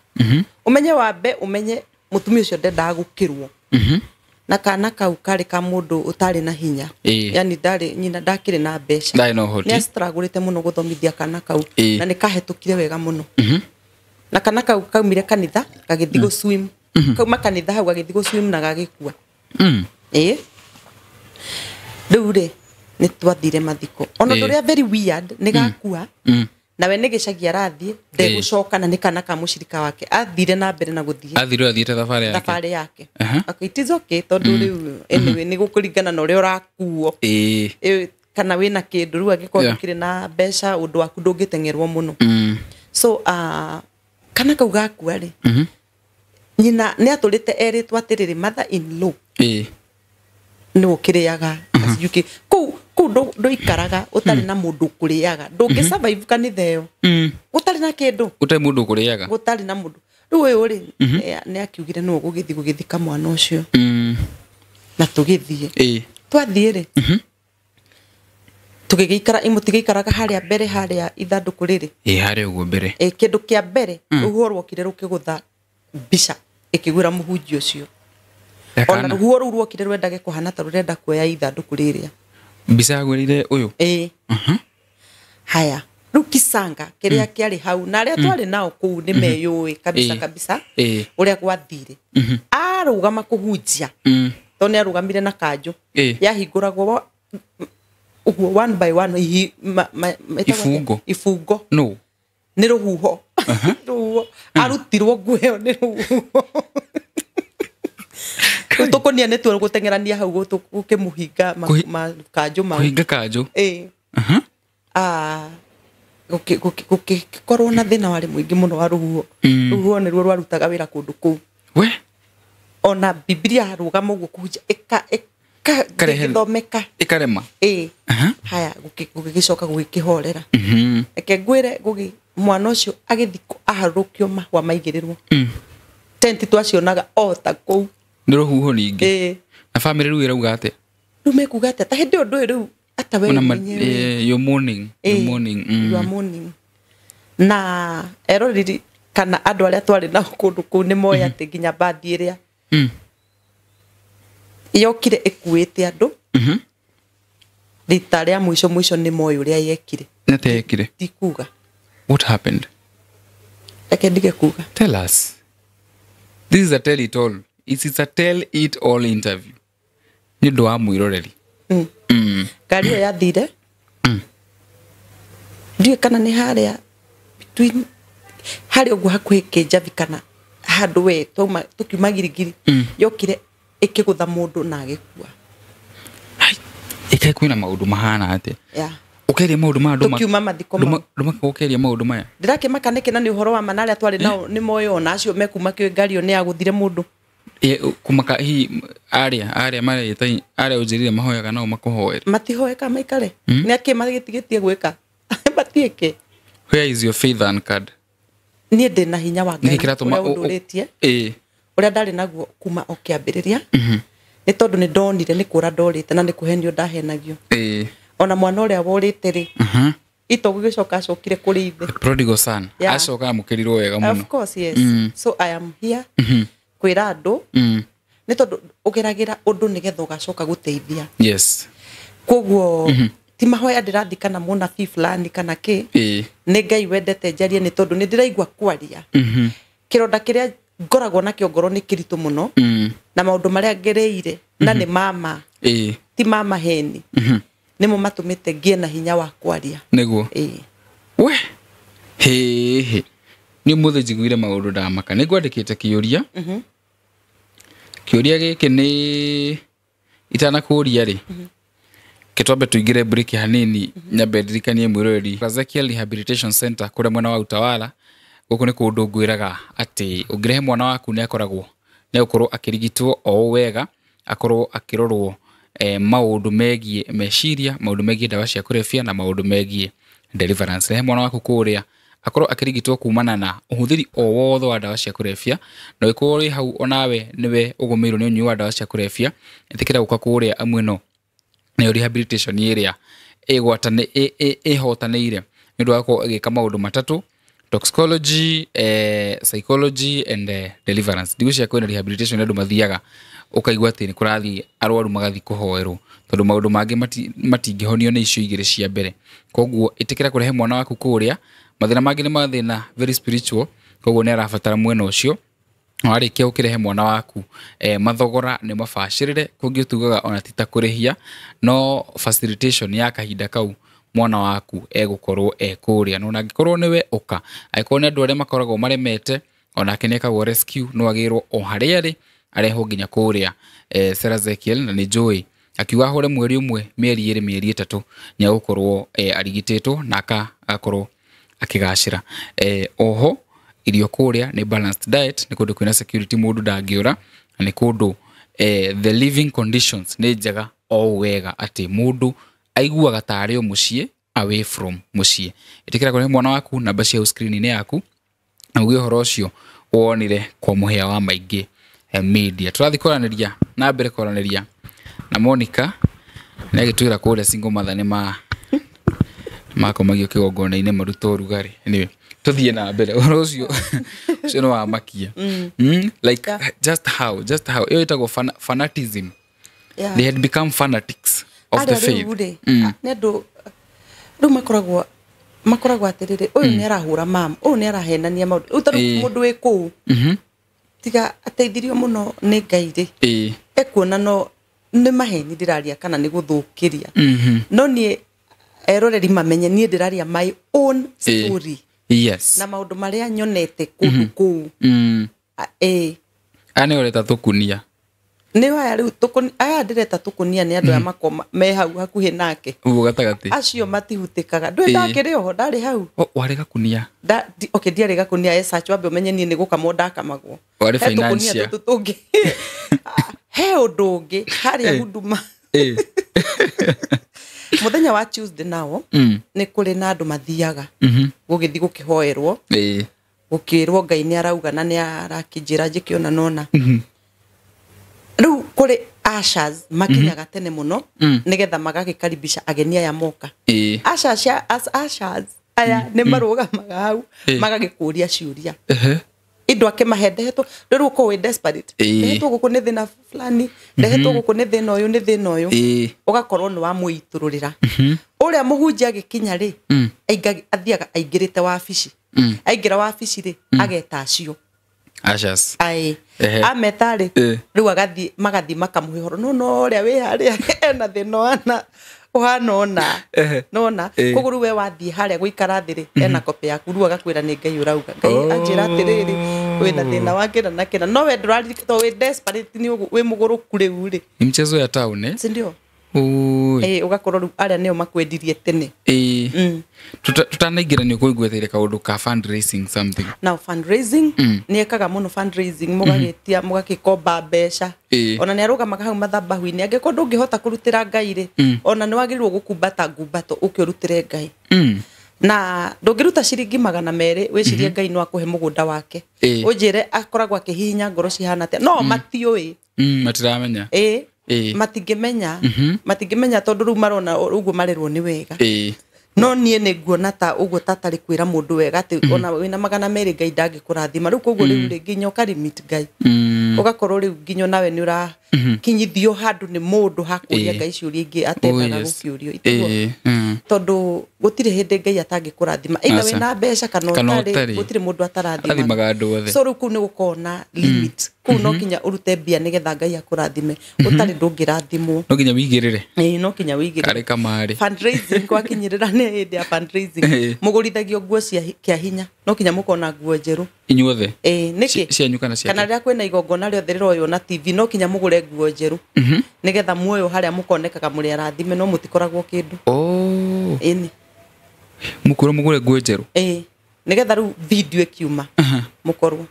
Ũmenye wambe ũmenye mũtumia ũcio ndendaga gũkĩrwo, na kana kau karĩ ka mũndũ ũtarĩ na hinya. Yani ndarĩ nyina, ndakĩrĩ na mbeca. Ndarĩ na ũhoti. Nĩ astragũrĩte mũno gũthomithia kana kau. Na nĩ kahetũkire wega mũno, na kana kau kaumire kanitha gagĩthiĩ gũ swim, kauma kanitha hau gagĩthiĩ gũ swim na gagĩkua. Ĩ, rĩu rĩ, nĩ twathire mathiko, ona ũndũ ũrĩa very weird nĩ gakua, nawe nĩ gĩcagi arathiĩ, ndegũcoka, na nĩ kana ka mũcirika wake, athire na mbere na gũthiĩ. Athire, athiĩte thabarĩ yake. Thabarĩ yake. Okay, it is okay, tondũ rĩu anyway nĩ gũkũringana na ũrĩa ũrakuo. Ĩ, kana wĩna kĩndũ rĩu, angĩkorwo ndũkĩrĩ na mbeca, ũndũ waku ndũngĩteng'erwo mũno. So kana kau gakua rĩ, nyina nĩ atũrĩte erĩtwo atĩrĩrĩ, mother in law. nĩ ũkĩrĩaga sijui kũu kũu ndũikaraga ũtarĩ na mũndũ ũkũrĩaga, ndũngĩ survive kanitha ĩyo gũtarĩ na kĩndũ, ũtarĩ mũndũ ũkũrĩaga, gũtarĩ na mũndũ. Rĩu ũyũ rĩ nĩ akiugire nũ ũgũgĩthiĩ gũgĩthika mwana ũcio na tũgĩthiĩ. Twathiĩ rĩ tũgĩgĩikara, mũtigĩikaraga harĩa mbere harĩa ithandũkũ rĩrĩ. Harĩa ũguo mbere. Kĩndũ kĩa mbere rũhuho rwokire rũkĩgũtha mbica ĩkĩgwĩra mũhunjia ũcio. Ona rũhuho rũu rwokire rwendage kũhana ta rũrenda kuoya ithandũkũ rĩrĩa. Mbica yagwĩrĩire ũyũ? Haya, rĩu kisanga kĩrĩa kĩarĩ hau na arĩa twarĩ nao kũu nĩ meyũĩ kabisa kabisa ũrĩa gwathire. Arũgama kũhunjia tondũ nĩ arũgamire na kanjũ yahingũragwo ũguo one by one, ibungo ibungo no nĩ rũhuho. Rũhuho arutirwo nguo ĩyo nĩ rũhuho. Tũkũnia nĩ tuo gũteng'erania hau gũkĩmũhinga kanjũ mau. Kũhinga kanjũ. Gũgĩkorwo na thĩna warĩ mũingĩ mũno wa rũhuho. Rũhuho nĩruo rwarutaga wĩra kũndũ kũu. We ona Biblia rũgama ũguo kũhunjia ĩgĩthomeka ĩkarema. Haya, gũgĩcoka gũgĩkĩhorera. Reke ngwĩre mwana ũcio agĩthikwo aharũrũkio mahũa maigĩrĩrwo. Tenti twacionaga o ta kũu. Nĩ rũhuho ningĩ. Na bamĩrĩ rĩu ĩrauga atĩa? Rĩu mekuga atĩa? Ta hĩndĩ ĩyo ndũĩ rĩu ata we mwenyewe. You're mourning. You're mourning. You are mourning. Na eroreri kana andũ arĩa twarĩ nao kũndũ kũu nĩ moĩ atĩ nginya mbathi ĩrĩa yokire ĩkuĩte andũ rita rĩa mũico mũico nĩ moĩ ũrĩa yekire. Nĩ atĩa yekire? Ndikuga. What happened? Reke ndige kuga. Tell us. This is a tell it all. It's a tell it all interview. Nĩ ũndũ wa mwĩroreri. Ngari ĩyo yathire ndiũĩ kana nĩ harĩa between harĩa ũguo hakuhĩ Kĩnjabi kana handũ we twauma tũkiuma Girigiri, yokire ĩkĩgũtha mũndũ na agĩkua. Ĩkaĩ kwĩna maũndũ mahana atĩa? Ũkeria maũndũ maya tũkiuma mathiko mau. Ndũmaka ũkeria maũndũ maya. Ndĩrakĩmaka nĩkĩ na nĩ ũhoro wa ma na arĩa twarĩ nao nĩ moĩ ona acio mekuma kĩũĩ ngari ĩyo nĩ yagũthire mũndũ. Kumaka hihi arĩa mareta arĩa ũnjĩrire mahoyaga nao makũhoere. Matihoeka maikare. Nĩ akĩ magĩtigĩtie gwĩka? Matiĩke. Where is your faith anchored? Niĩ ndĩ na hinya wa Ngai ũrĩa ũndũrĩtie. Ũrĩa ndarĩ naguo kuma o kĩambĩrĩria. Nĩ tondũ nĩ ndonire nĩ kũra ndorĩte na nĩ kũhenio ndahenagio. Ona mwana ũrĩa worĩte rĩ ito gũgĩcoka acokire kũrĩ ithe. Prodigal son. Acoka amũkĩrirwo wega mũno. Of course, yes. So I am here kwĩra andũ nĩ tondũ ũgeragĩra ũndũ nĩgetha ũgacoka gũteithia. Yes. Koguo ti mahoya ndĩrathiĩ kana mũnabii fulani kana kĩ, nĩ Ngai wendete njarie nĩ tondũ nĩ ndĩraigua kwaria. Kĩronda kĩrĩa ngoragwo nakĩo ngoro nĩ kĩritũ mũno na maũndũ marĩa ngereire na nĩ mama ti mama heni nĩmo matũmĩte ngĩe na hinya wa kwaria. Nĩguo. We hĩ nĩ ũmũthĩ njiguire maũndũ ndamaka. Nĩ ngwandĩkĩte kĩũria. Kĩũria gĩkĩ nĩ itanakũria rĩ, kĩtwambe tũingĩre break hanini nyambe ndirikanie mwĩroreri Ezekiel Rehabilitation Center kũrĩa mwena wa Utawala. Gũkũ nĩ kũndũ ngwĩraga atĩ ũngĩrehe mwana waku nĩ akoragwo nĩ agũkorwo akĩrigitwo o wega, akorwo akĩrorwo maũndũ megiĩ meciria, maũndũ megiĩ ndawa cia kũrebia na maũndũ megiĩ deliverance. Rehe mwana waku kũrĩa akorwo akĩrigitwo kumana na ũhũthĩri o wothe wa ndawa cia kũrebia, na ũngĩkorwo wĩ hau onawe nĩwe ũgũmĩirwo nĩ ũnyui wa ndawa cia kũrebia, ĩtĩkĩra gũka kũrĩa amwe no nayo rehabilitation ĩrĩa ĩhotanĩire nĩ ũndũ wa gũkorwo ĩgĩka maũndũ matatũ: toxicology, psychology and deliverance. Ndigwĩciria kwĩna rehabilitation andũ mathiaga ũkaigua atĩ nĩ kũrathiĩ arwaru magathiĩ kũhoerwo, tondũ maũndũ mangĩ matingĩhonio nĩ icio igĩrĩ cia mbere. Koguo ĩtĩkĩra kũrehe mwana waku kũrĩa. Mathĩna mangĩ nĩ mathĩna very spiritual, koguo nĩ arabatara mwena ũcio. Warĩkia gũkĩrehe mwana waku, mathogora nĩ mabacĩrĩre, kũngĩ tugaga ona ti ta kũrĩhia, no facilitation ya kahinda kau mwana waku egũkorwo e kũrĩa. No angĩkorwo nĩwe ũka, angĩkorwo nĩ andũ arĩa makoragwo maremete, onake nĩ ekagwo rescue, no agĩrwo o harĩa arĩ arehwo nginya kũrĩa Sarah Ezekiel. Na nĩ njũĩ akiuga ahũre mweri ũmwe, mĩeri ĩrĩ, mĩeri ĩtatũ nĩ egũkorwo arigitĩtwo na agakorwo akĩgacĩra. Oho irio kũrĩa nĩ balanced diet, nĩ kũndũ kwĩna security, mũndũ ndangĩũra, na nĩ kũndũ The living conditions nĩ njega o wega atĩ mũndũ aiguaga tarĩ o mũciĩ away from mũciĩ. Ĩtĩkĩra kũrehe mwana waku, namba cia screen-inĩ yaku, na uge ũhoro ũcio wonire kwa Mũhĩa wa Maingĩ Media. Tũrathiĩ kwaranĩria na mbere kwaranĩria na Monica, nĩ agĩtwĩra kũrĩa single mother nĩ ma makomagio kĩgongona-inĩ marutwo ũrugarĩ. Anyway, tũthiĩ na mbere ũhoro ũcio ũcio nĩ wamakia. Like just how ĩyo ĩtagwo fanatism. They had become fanatics of the faith. Nĩ andũ rĩu makoragwo atĩrĩrĩ, ũyũ nĩ arahũra mam, ũyũ nĩ arahenania maũndũ. Rĩu tondũ mũndũ wĩ kũu tiga ateithirio mũno nĩ Ngai rĩ, ekuona no nĩ maheni ndĩraria kana nĩ gũthũkĩria. No niĩ eroreri mamenye niĩ ndĩraria my own story. Yes. Na maũndũ marĩa nyonete kũndũ kũu. Aya nĩo ũreta tũkunia. Nĩ aya rĩu aya ndĩreta tũkunia nĩ andũ aya makoma me hau hakuhĩ nake. Ũguo gatagatĩ. Acio matihutĩkaga. Ndũĩ ndakĩrĩ oho, ndarĩ hau. Warĩ gakunia. Okay, ndiarĩ gakunia esearch wambe ũmenye niĩ nĩ gũkamwo ndakamagwo. Warĩ financial. Tũkunia tũtũ tũngĩ. He ũndũ ũngĩ harĩa Huduma. Mũthenya wa Tuesday nao nĩ kũrĩ na andũ mathiaga gũgĩthiĩ gũkĩhoerwo, gũkĩrwo Ngai nĩ arauga na nĩ arakĩnjĩra njĩke ũna nona. Rĩu kũrĩ ushers makinyaga tene mũno nĩgetha magagĩkaribisha ageni aya moka. Ushers aya nĩ marũgamaga hau magagĩkũria ciũria. Indo akĩmahe ndehetwo rĩu ũkorwo wĩ desperate, ndehetwo gũkũ nĩ thĩna fulani, ndehetwo gũkũ nĩ thĩna ũyũ, nĩ thĩna ũyũ, ũgakorwo nĩ wamũitũrũrĩra. Ũrĩa mũhunjia agĩkinya rĩ, athiaga aingĩrĩte wabici. Aingĩra wabici rĩ, ageta acio ushers. Ameta rĩ, rĩu agathiĩ magathiĩ makamũhe ũhoro, no no ũrĩa wĩ harĩa ena thĩna ũhana ũhana ũna nona. Koguo rĩu we wathiĩ harĩa gũikara thĩ rĩ, ena kopi yaku, rĩu agakwĩra nĩ Ngai ũrauga. Ngai anjĩra atĩrĩrĩ, wĩna thĩna wa kĩna na kĩna, no we ndũraririkana tondũ wĩ desperate, nĩ wĩ mũgũrũku rĩu rĩ. Ni mchezo ya town eh? Si ndio? Ũgakorwo rĩu arĩa nĩo makwendirie tene. Tutanaingĩra nĩ ũkũigweteire kaũndũ ka fundraising something. Now fundraising nĩ ekaga mũno fundraising, mũgagĩtia mũgagĩkomba mbeca. Ona nĩ arũgamaga hau mathabahu-inĩ, angĩkorwo ndũngĩhota kũrutĩra Ngai rĩ, ona nĩ wagĩrĩirwo gũkumbata ngumbato ũke ũrutĩre Ngai. Na ndũngĩruta ciringi 200 wĩcirie Ngai no akũhe mũgũnda wake. Ũnjĩre akoragwo akĩhihinya ngoro cihana atĩa. No matiũĩ. Matiramenya. Matingĩmenya. Matingĩmenya tondũ rĩu marona ũguo marerwo nĩ wega. No niĩ nĩ nguona ta ũguo tatarĩ kwĩra mũndũ wega atĩ ona wĩna 200 Ngai ndangĩkũrathima. Rĩu koguo rĩu rĩ nginya ũkalimit Ngai. Ũgakorwo rĩu nginya nawe nĩ ũrakinyithio handũ nĩ mũndũ hakũria Ngai ciũria ingĩ atendaga gũkĩũrio. Tondũ gũtirĩ hĩndĩ Ngai atangĩkũrathima. Either wĩna mbeca kana ũtarĩ, gũtirĩ mũndũ atarathimaga. So rĩu kũu nĩ gũkorwo na limit. Kũu no nginya ũrute mbia nĩgetha Ngai akũrathime. Ũtarĩ ndũngĩrathimwo. No nginya wĩigĩrĩre. No nginya wĩigĩrĩre. Karĩ kamarĩ. Fundraising gwakinyĩrĩra nĩ hĩndĩ ya fundraising. Mũgũrithagio nguo cia kĩa hinya. No nginya mũkona nguo njerũ. Inyuothe? Nĩkĩ? Cianyu kana ciake? Kana rĩrĩa kwĩna igongona rĩothe rĩroywo na TV no nginya mũgũre nguo njerũ. Nĩgetha muoyo harĩa mũkonekaga mũrĩ arathime no mũtikoragwo kĩndũ. Ĩni. Mũkwĩrwo mũgũre nguo njerũ? Nĩgetha rĩu video ĩkiuma mũkorwo.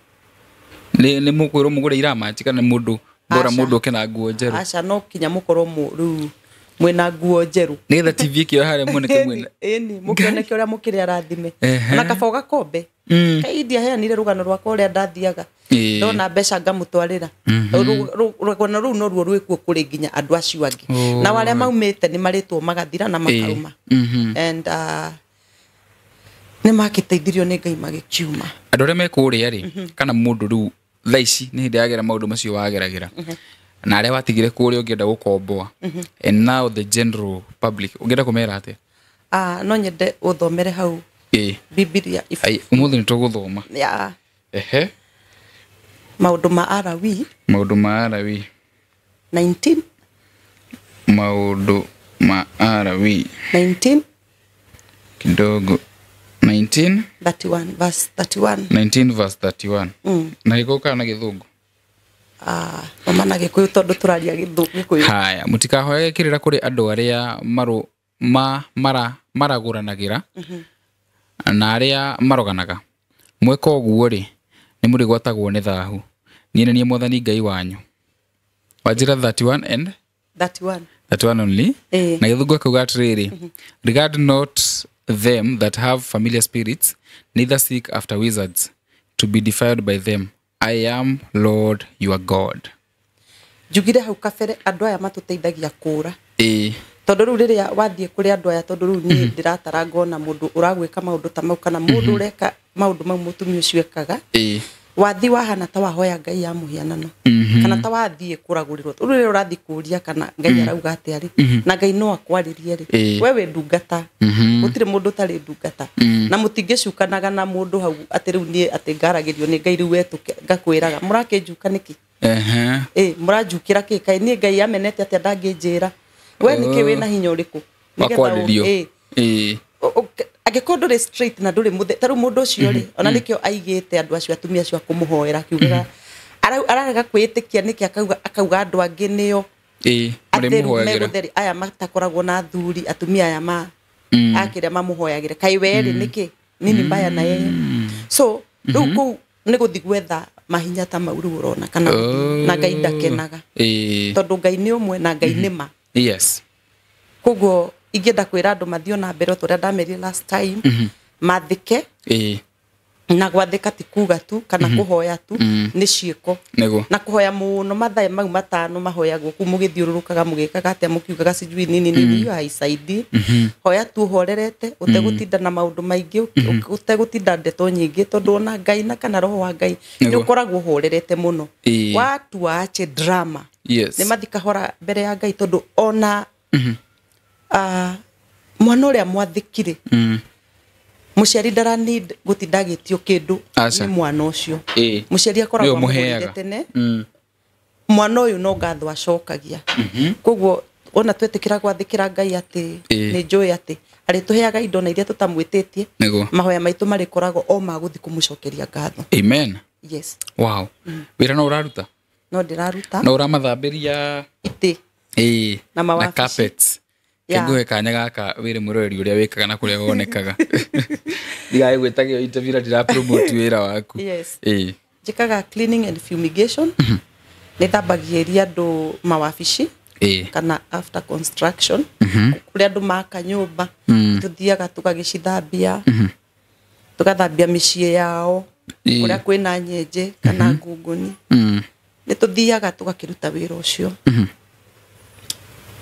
Nĩ mũkwĩrwo mũgũre iramachi kana mũndũ bora mũndũ oke na nguo njerũ? Aca, no nginya mũkorwo rĩu mwĩna nguo njerũ. Nĩgetha TV ĩkĩoya harĩa muoneke mwĩna. Ĩni, mũkĩoneke ũrĩa mũkĩrĩ arathime. Ona kaba ũgakombe. Kai ndiaheanire rũgano rwakwa ũrĩa ndathiaga. Ndona mbeca ngamũtwarĩra. Rũgano rũu no ruo rwĩkuo kũrĩ nginya andũ acio angĩ. Na arĩa maumĩte nĩ marĩtwo magathira na makauma. And nĩ makĩteithirio nĩ Ngai magĩkiuma. Andũ arĩa me kũrĩa rĩ, kana mũndũ rĩu thaa ici nĩ hĩndĩ yagera maũndũ macio wageragĩra. Na arĩa watigire kũrĩa ũngĩenda gũkomboa. And now the general public ũngĩenda kũmera atĩa? No nyende ũthomere hau. Bibilia. Ũmũthĩ nĩ tũgũthoma. Maũndũ ma Alawi. Maũndũ ma Alawi. 19. Maũndũ ma Alawi. 19. Kidogo. 19. 31 verse 31. 19 verse 31. Na gĩkũyũ kana gĩthũngũ? Thoma na gĩkũyũ tondũ tũraria gĩkũyũ. Haya, mũtikahoyage kĩrĩra kũrĩ andũ arĩa maragũranagĩra na arĩa maroganaga. Mweka ũguo rĩ, nĩ mũrĩgwatagwo nĩ thahu. Niĩ nĩ niĩ Mwathani Ngai wanyu. Wanjĩra 31 and 31. 31 only. Na gĩthũngũ akauga atĩrĩrĩ, regard not them that have familiar spirits, neither seek after wizards to be defiled by them. I am Lord your God. Njugire hau kabere andũ aya matũteithagia kũũra. Tondũ rĩu rĩrĩa wathiĩ kũrĩ andũ aya, tondũ rĩu niĩ ndĩratara ngona mũndũ ũragwĩka maũndũ ta mau kana mũndũ ũreka maũndũ mau mũtumia ũcio ekaga, wathi wahana ta wahoya Ngai ya mũhianano, kana ta wathiĩ kũragũrĩrwo. Rĩu rĩrĩa ũrathiĩ kũũria kana Ngai arauga atĩa rĩ, na Ngai no akwarĩrie rĩ, we wĩ ndungata, gũtirĩ mũndũ ũtarĩ ndungata, na mũtingĩcukanaga na mũndũ hau atĩ rĩu niĩ atĩ ngaragĩrio nĩ Ngai rĩu wetũke ngakwĩraga mũrakĩnjuka nĩkĩ? Mũranjukĩra kĩ? Kaĩ niĩ Ngai amenete atĩa ndangĩnjĩra? We nĩkĩ wĩna hinya ũrĩkũ? Wakwarĩrio. Angĩkorwo ndũrĩ straight na ndũrĩ mũthe, ta rĩu mũndũ ũcio rĩ, ona nĩkĩo aigĩte andũ acio atumia acio a kũmũhoera, akiugaga ararega kwĩĩtĩkia nĩkĩ, akauga andũ angĩ nĩo atheru megũtheri, aya matakoragwo na athuri, atumia aya ma akĩrĩa mamũhoyagĩra, kaĩ we rĩ nĩkĩ nini mbaya na yeye. So rĩu kũu nĩ gũthiĩ gwetha mahinya ta mau rĩu ũrona kana na Ngai ndakenaga, tondũ Ngai nĩ ũmwe na Ngai nĩ ma. Yes. Koguo ingĩenda kwĩra andũ mathiĩ na mbere ta ũrĩa ndamerire last time, mathĩke. Na gwathĩka ti kuga tu kana kũhoya tu, nĩ ciĩko. Na kũhoya mũno mathaa mau matano mahoyagwo kũu mũgĩthiũrũrũkaga mũgĩkaga atĩa mũkiugaga sijui nini nini, hiyo haisaidii. Hoya tu ũhorerete, ũtegũtinda na maũndũ maingĩ, ũtegũtinda ndeto nyingĩ, tondũ ona Ngai na kana roho wa Ngai nĩ ũkoragwo ũhorerete mũno. Watu waache drama. Nĩ mathiĩ kahora mbere ya Ngai, tondũ ona mwana ũrĩa mwathĩkire, mũciari ndara need gũtinda agĩtio kĩndũ nĩ mwana ũcio. Mũciari akoragwo amũgũrĩire tene, mwana ũyũ no ngatho acokagia. Koguo ona twetĩkĩra gwathĩkĩra Ngai atĩ nĩ njũĩ atĩ arĩtũheaga indo na iria tũtamwĩtĩtie, mahoya maitũ marĩkoragwo o ma gũthiĩ kũmũcokeria ngatho. Amen. Yes. Wow. Wĩra no ũraruta? No ndĩraruta. No ũramathambĩria itĩ na mawabici na carpets. Kĩngũhe kanya gaka wĩre mwĩroreri ũrĩa wĩkaga na kũrĩa wonekaga. Ndigae gwĩtagio interview na ndira promote wĩra waku. Yes. Njĩkaga cleaning and fumigation. Nĩ thambagĩria andũ mawabici kana after construction, kũrĩa andũ maka nyũmba, tũthiaga tũgagĩcithambia, tũgathambia mĩciĩ yao, kũrĩa kwĩna nyenje kana ngunguni. Nĩ tũthiaga tũgakĩruta wĩra ũcio.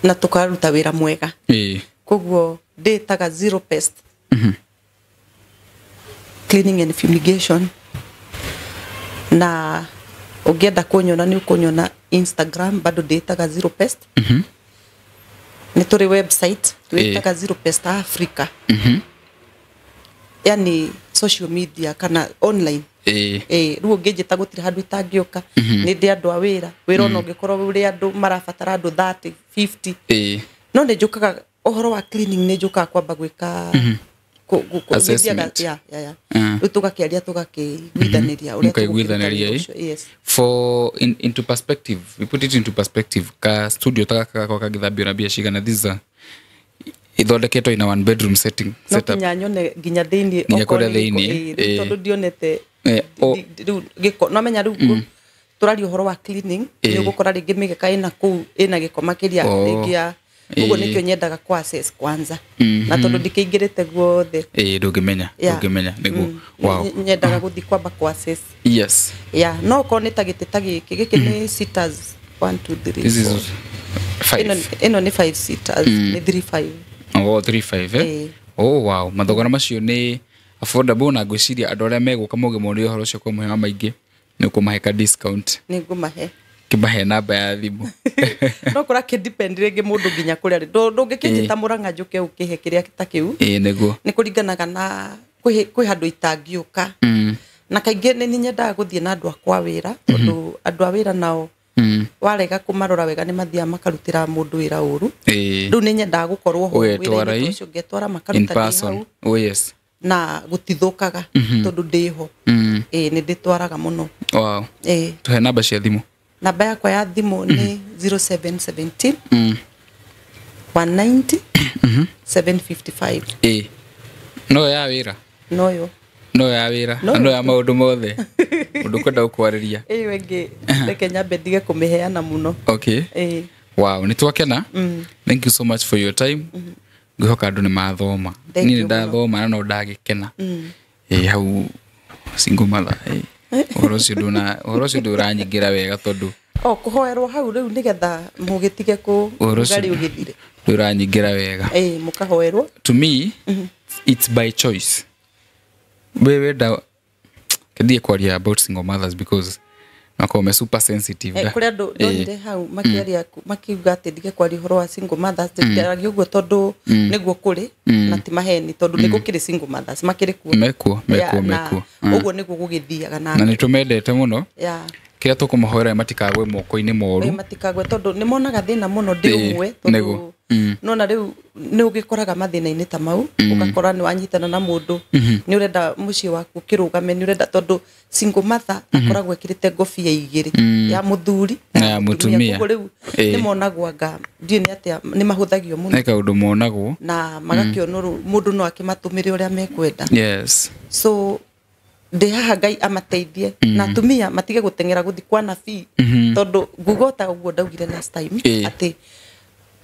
Na tukaruta wĩra mwega. Koguo ndĩtaga zero pest cleaning and fumigation. Na ũngĩenda kũnyona nĩ ũkũnyona Instagram, bado ndĩtaga zero pest. Nĩ tũrĩ website twĩtaga Zero Pest Africa. Yani social media kana online. Rĩu ũngĩnjĩta gũtirĩ handũ itangĩũka. Nĩ ndĩ andũ a wĩra, wĩra ona ũngĩkorwo ũrĩ andũ marabatara andũ 30, 50. No nĩ njũkaga ũhoro wa cleaning, nĩ njũkaga kwamba gwĩka assessment. Rĩu tũgakĩaria tũgakĩiguithanĩria ũrĩa tũgũiguithanĩria. Yes. For into perspective, we put it into perspective, ka studio ta gaka gakwa kagĩthambio na mbia cigana? These are ithondeketwo in a one bedroom setting setup. No nginya nyone nginya thĩinĩ, nginya kũrĩa thĩinĩ, tondũ ndionete rĩu gĩko. No menya rĩu tũraria ũhoro wa cleaning, nĩ ũgũkora rĩngĩ mĩgeka ĩna kũu ĩna gĩko makĩria rĩngĩ ya koguo nĩkĩo nyendaga kũ assess kwanza, na tondũ ndikĩingĩrĩte guothe ndũngĩmenya nĩguo. Wow. Nyendaga gũthiĩ kwamba kũ assess. Yes. Yeah, no okorwo nĩ ta gĩtĩ ta gĩkĩ, gĩkĩ nĩ seaters 1 2 3 This is 5. Ĩno nĩ 5 seaters, nĩ 3 5. Oh, 3 5 eh? Oh wow, mathogora macio nĩ affordable, na ngwĩciria andũ arĩa megũka mũgĩmoria ũhoro ũcio kwa mũheo maingĩ nĩ ũkũmahe ka discount. Nĩ ngũmahe. Kĩmahe namba ya thimũ. No kũra kĩ depend rĩngĩ mũndũ nginya kũrĩa rĩ. Ndũngĩkĩnjĩta Mũrang'a njũke ũkĩhe kĩrĩa ta kĩu. Nĩguo. Nĩ kũringanaga na kwĩ handũ itangĩũka. Na kaingĩ nĩ nyendaga gũthiĩ na andũ akwa wĩra, tondũ andũ a wĩra nao warega kũmarora wega nĩ mathiaga makarutĩra mũndũ wĩra ũru. Rĩu nĩ nyendaga gũkorwo ho wĩra-inĩ ũcio, ngetwara makaruta ndĩ hau. Oh yes. Na gũtithũkaga tondũ ndĩ ho. Nĩ ndĩtwaraga mũno. Wow. Tũhe namba cia thimũ. Namba yakwa ya thimũ nĩ 0717 190 755. No ya wĩra? Noyo. No ya wĩra No na no ya maũndũ mothe mũndũ kwenda gũkwarĩria. Ĩyo ĩngĩ reke nyambe ndige kũmĩheana mũno. Okay. Ĩĩ. Wow, nĩ twakena. Thank you so much for your time. Ngwĩhoka andũ nĩ mathoma. Thank Niĩ you nĩ mũno. ndathoma na no ndagĩkena. Ĩ hau single mother ĩ ũhoro ũcio ndũna, ũhoro ũcio ndũranyingĩra wega tondũ O kũhoerwo hau rĩu nĩgetha mũgĩtige kũ Ũhoro ũcio ũrugarĩ ũgĩthire. ndũranyingĩra wega. Ĩĩ, mũkahoerwo. To me, it's by choice. We wenda kendie kwaria about single mothers because nakorwo me super sensitive da. Kũrĩ andũ ndonire hau makĩaria makiuga atĩ ndige kwaria ũhoro wa single mothers, ndĩaragia ũguo tondũ nĩguo kũrĩ na ti maheni, tondũ nĩ gũkĩrĩ single mothers makĩrĩ kuo. Mekuo, mekuo, Yeah, na mekuo. ũguo nĩguo gũgĩthiaga na Na nĩ tũmendete mũno. Yeah. Kĩrĩa tũkũmahoera matikagwe moko-inĩ moru. Ĩ, matikagwe tondũ nĩ monaga thĩna mũno ndĩ ũmwe, tondũ Nĩguo. Nona rĩu nĩ ũgĩkoraga mathĩna-inĩ ta mau, ũgakora nĩ wanyitana na mũndũ, nĩ ũrenda mũciĩ waku ũkĩrũgame, nĩ ũrenda, tondũ single mother akoragwo ekĩrĩte ngobia igĩrĩ, ya mũthuri Na ya mũtumia. Koguo rĩu nĩ monagwo anga ndiũĩ nĩ atĩa, nĩ mahũthagio mũno Nĩ kaũndũ monagwo. Na magakĩonwo rĩu mũndũ no akĩmatũmĩre ũrĩa mekwenda. Yes. So ndĩ haha Ngai amateithie na atumia matige gũteng'era gũthiĩ kwa nabii, tondũ nguga ota ũguo ndaugire last time atĩ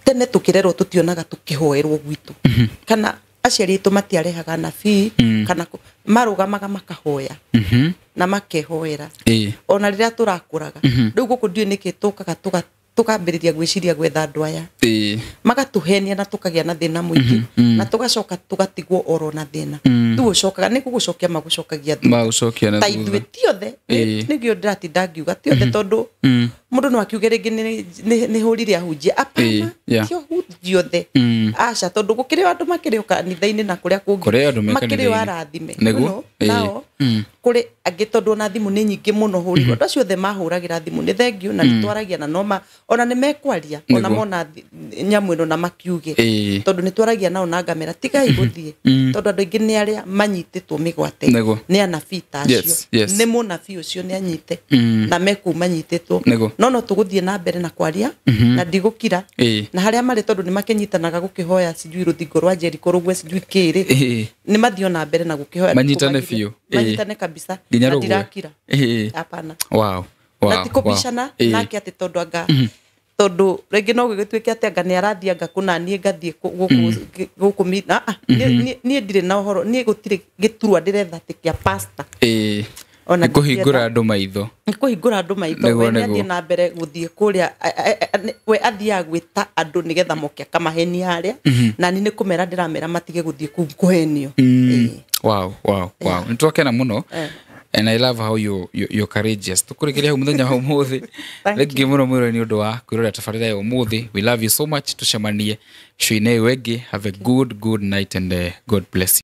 tene tũkĩrerwo tũtionaga tũkĩhoerwo gwitũ, kana aciari aitũ matiarehaga nabii, kana marũgamaga makahoya na makehoera ona rĩrĩa tũrakũraga. Rĩu gũkũ ndiũĩ nĩkĩ tũkaga tũkambĩrĩria gwĩciria gwetha andũ aya magatũhenia na tũkagĩa na thĩna mũingĩ na tũgacoka tũgatigwo oro na thĩna. Rĩu ũcokaga nĩ gũgũcokia magũcokagia thutha. Magũcokia na Ta ithuĩ thutha. ti othe, nĩkĩo ndĩratinda ngiuga ti othe, tondũ mũndũ no akiuge rĩngĩ nĩ hũrire ahunjia. Apana, ti ahunjia othe, aca, tondũ gũkĩrĩ o andũ makĩrĩ o kanitha-inĩ na kũrĩa kũngĩ Kũrĩ andũ me makĩrĩ o kanitha-inĩ. arathime. Nĩguo. You know, nao kũrĩ angĩ, tondũ ona thimũ nĩ nyingĩ mũno hũrirwo, andũ acio othe mahũragĩra thimũ nĩ thengiũ na nĩ twaragia na noma, ona nĩ mekwaria ona Nĩguo. mona nyamũ ĩno na makiuge, tondũ nĩ twaragia nao na ngamera tigai gũthiĩ, tondũ andũ aingĩ nĩ arĩa manyitĩtwo mĩgwate Nĩguo. nĩ anabii ta acio. Yes, yes. Nĩ mũnabii ũcio nĩ anyite na mekuu manyitĩtwo. Nĩguo. No tũgũthiĩ na mbere na kwaria na ndigũkira na harĩa marĩ, tondũ nĩ makĩnyitanaga gũkĩhoya sijui rũthingo rwa Jeriko rũgwe sijui kĩrĩ, nĩ mathiĩ na mbere na gũkĩhoya. Manyitane Ndikũmagiria. biũ. Manyitane kabisa. Nginya Na rũgwe. ndirakira. Hapana. Wow. Na ti kũbicana nake atĩ tondũ anga tondũ rĩngĩ no gũgĩtuĩke atĩ anga nĩ arathiĩ anga kũna niĩ ngathiĩ gũkũ niĩ ndirĩ na ũhoro, niĩ gũtirĩ gĩturwa ndĩretha atĩ kĩa pastor. Ona Nĩ kũhingũra ndingĩenda. andũ maitho. Nĩ kũhingũra andũ maitho. Nĩguo, We nĩ nĩguo. athiĩ na mbere gũthiĩ kũrĩa we athiaga gwĩta andũ nĩgetha moke akamahenia harĩa, na niĩ nĩ kũmera ndĩramera matige gũthiĩ kũu kũhenio. Wow. Nĩ twakena mũno. And I love how you're courageous. Tũkũrĩkĩria hau mũthenya wa ũmũthĩ. Thank Thank you mũno mwĩrore nĩ ũndũ wa kwĩrorera tabarĩra ya ũmũthĩ. We love you so much. Tũcemanie show-inĩ ĩyo ĩngĩ. Have a good, good night and God bless you.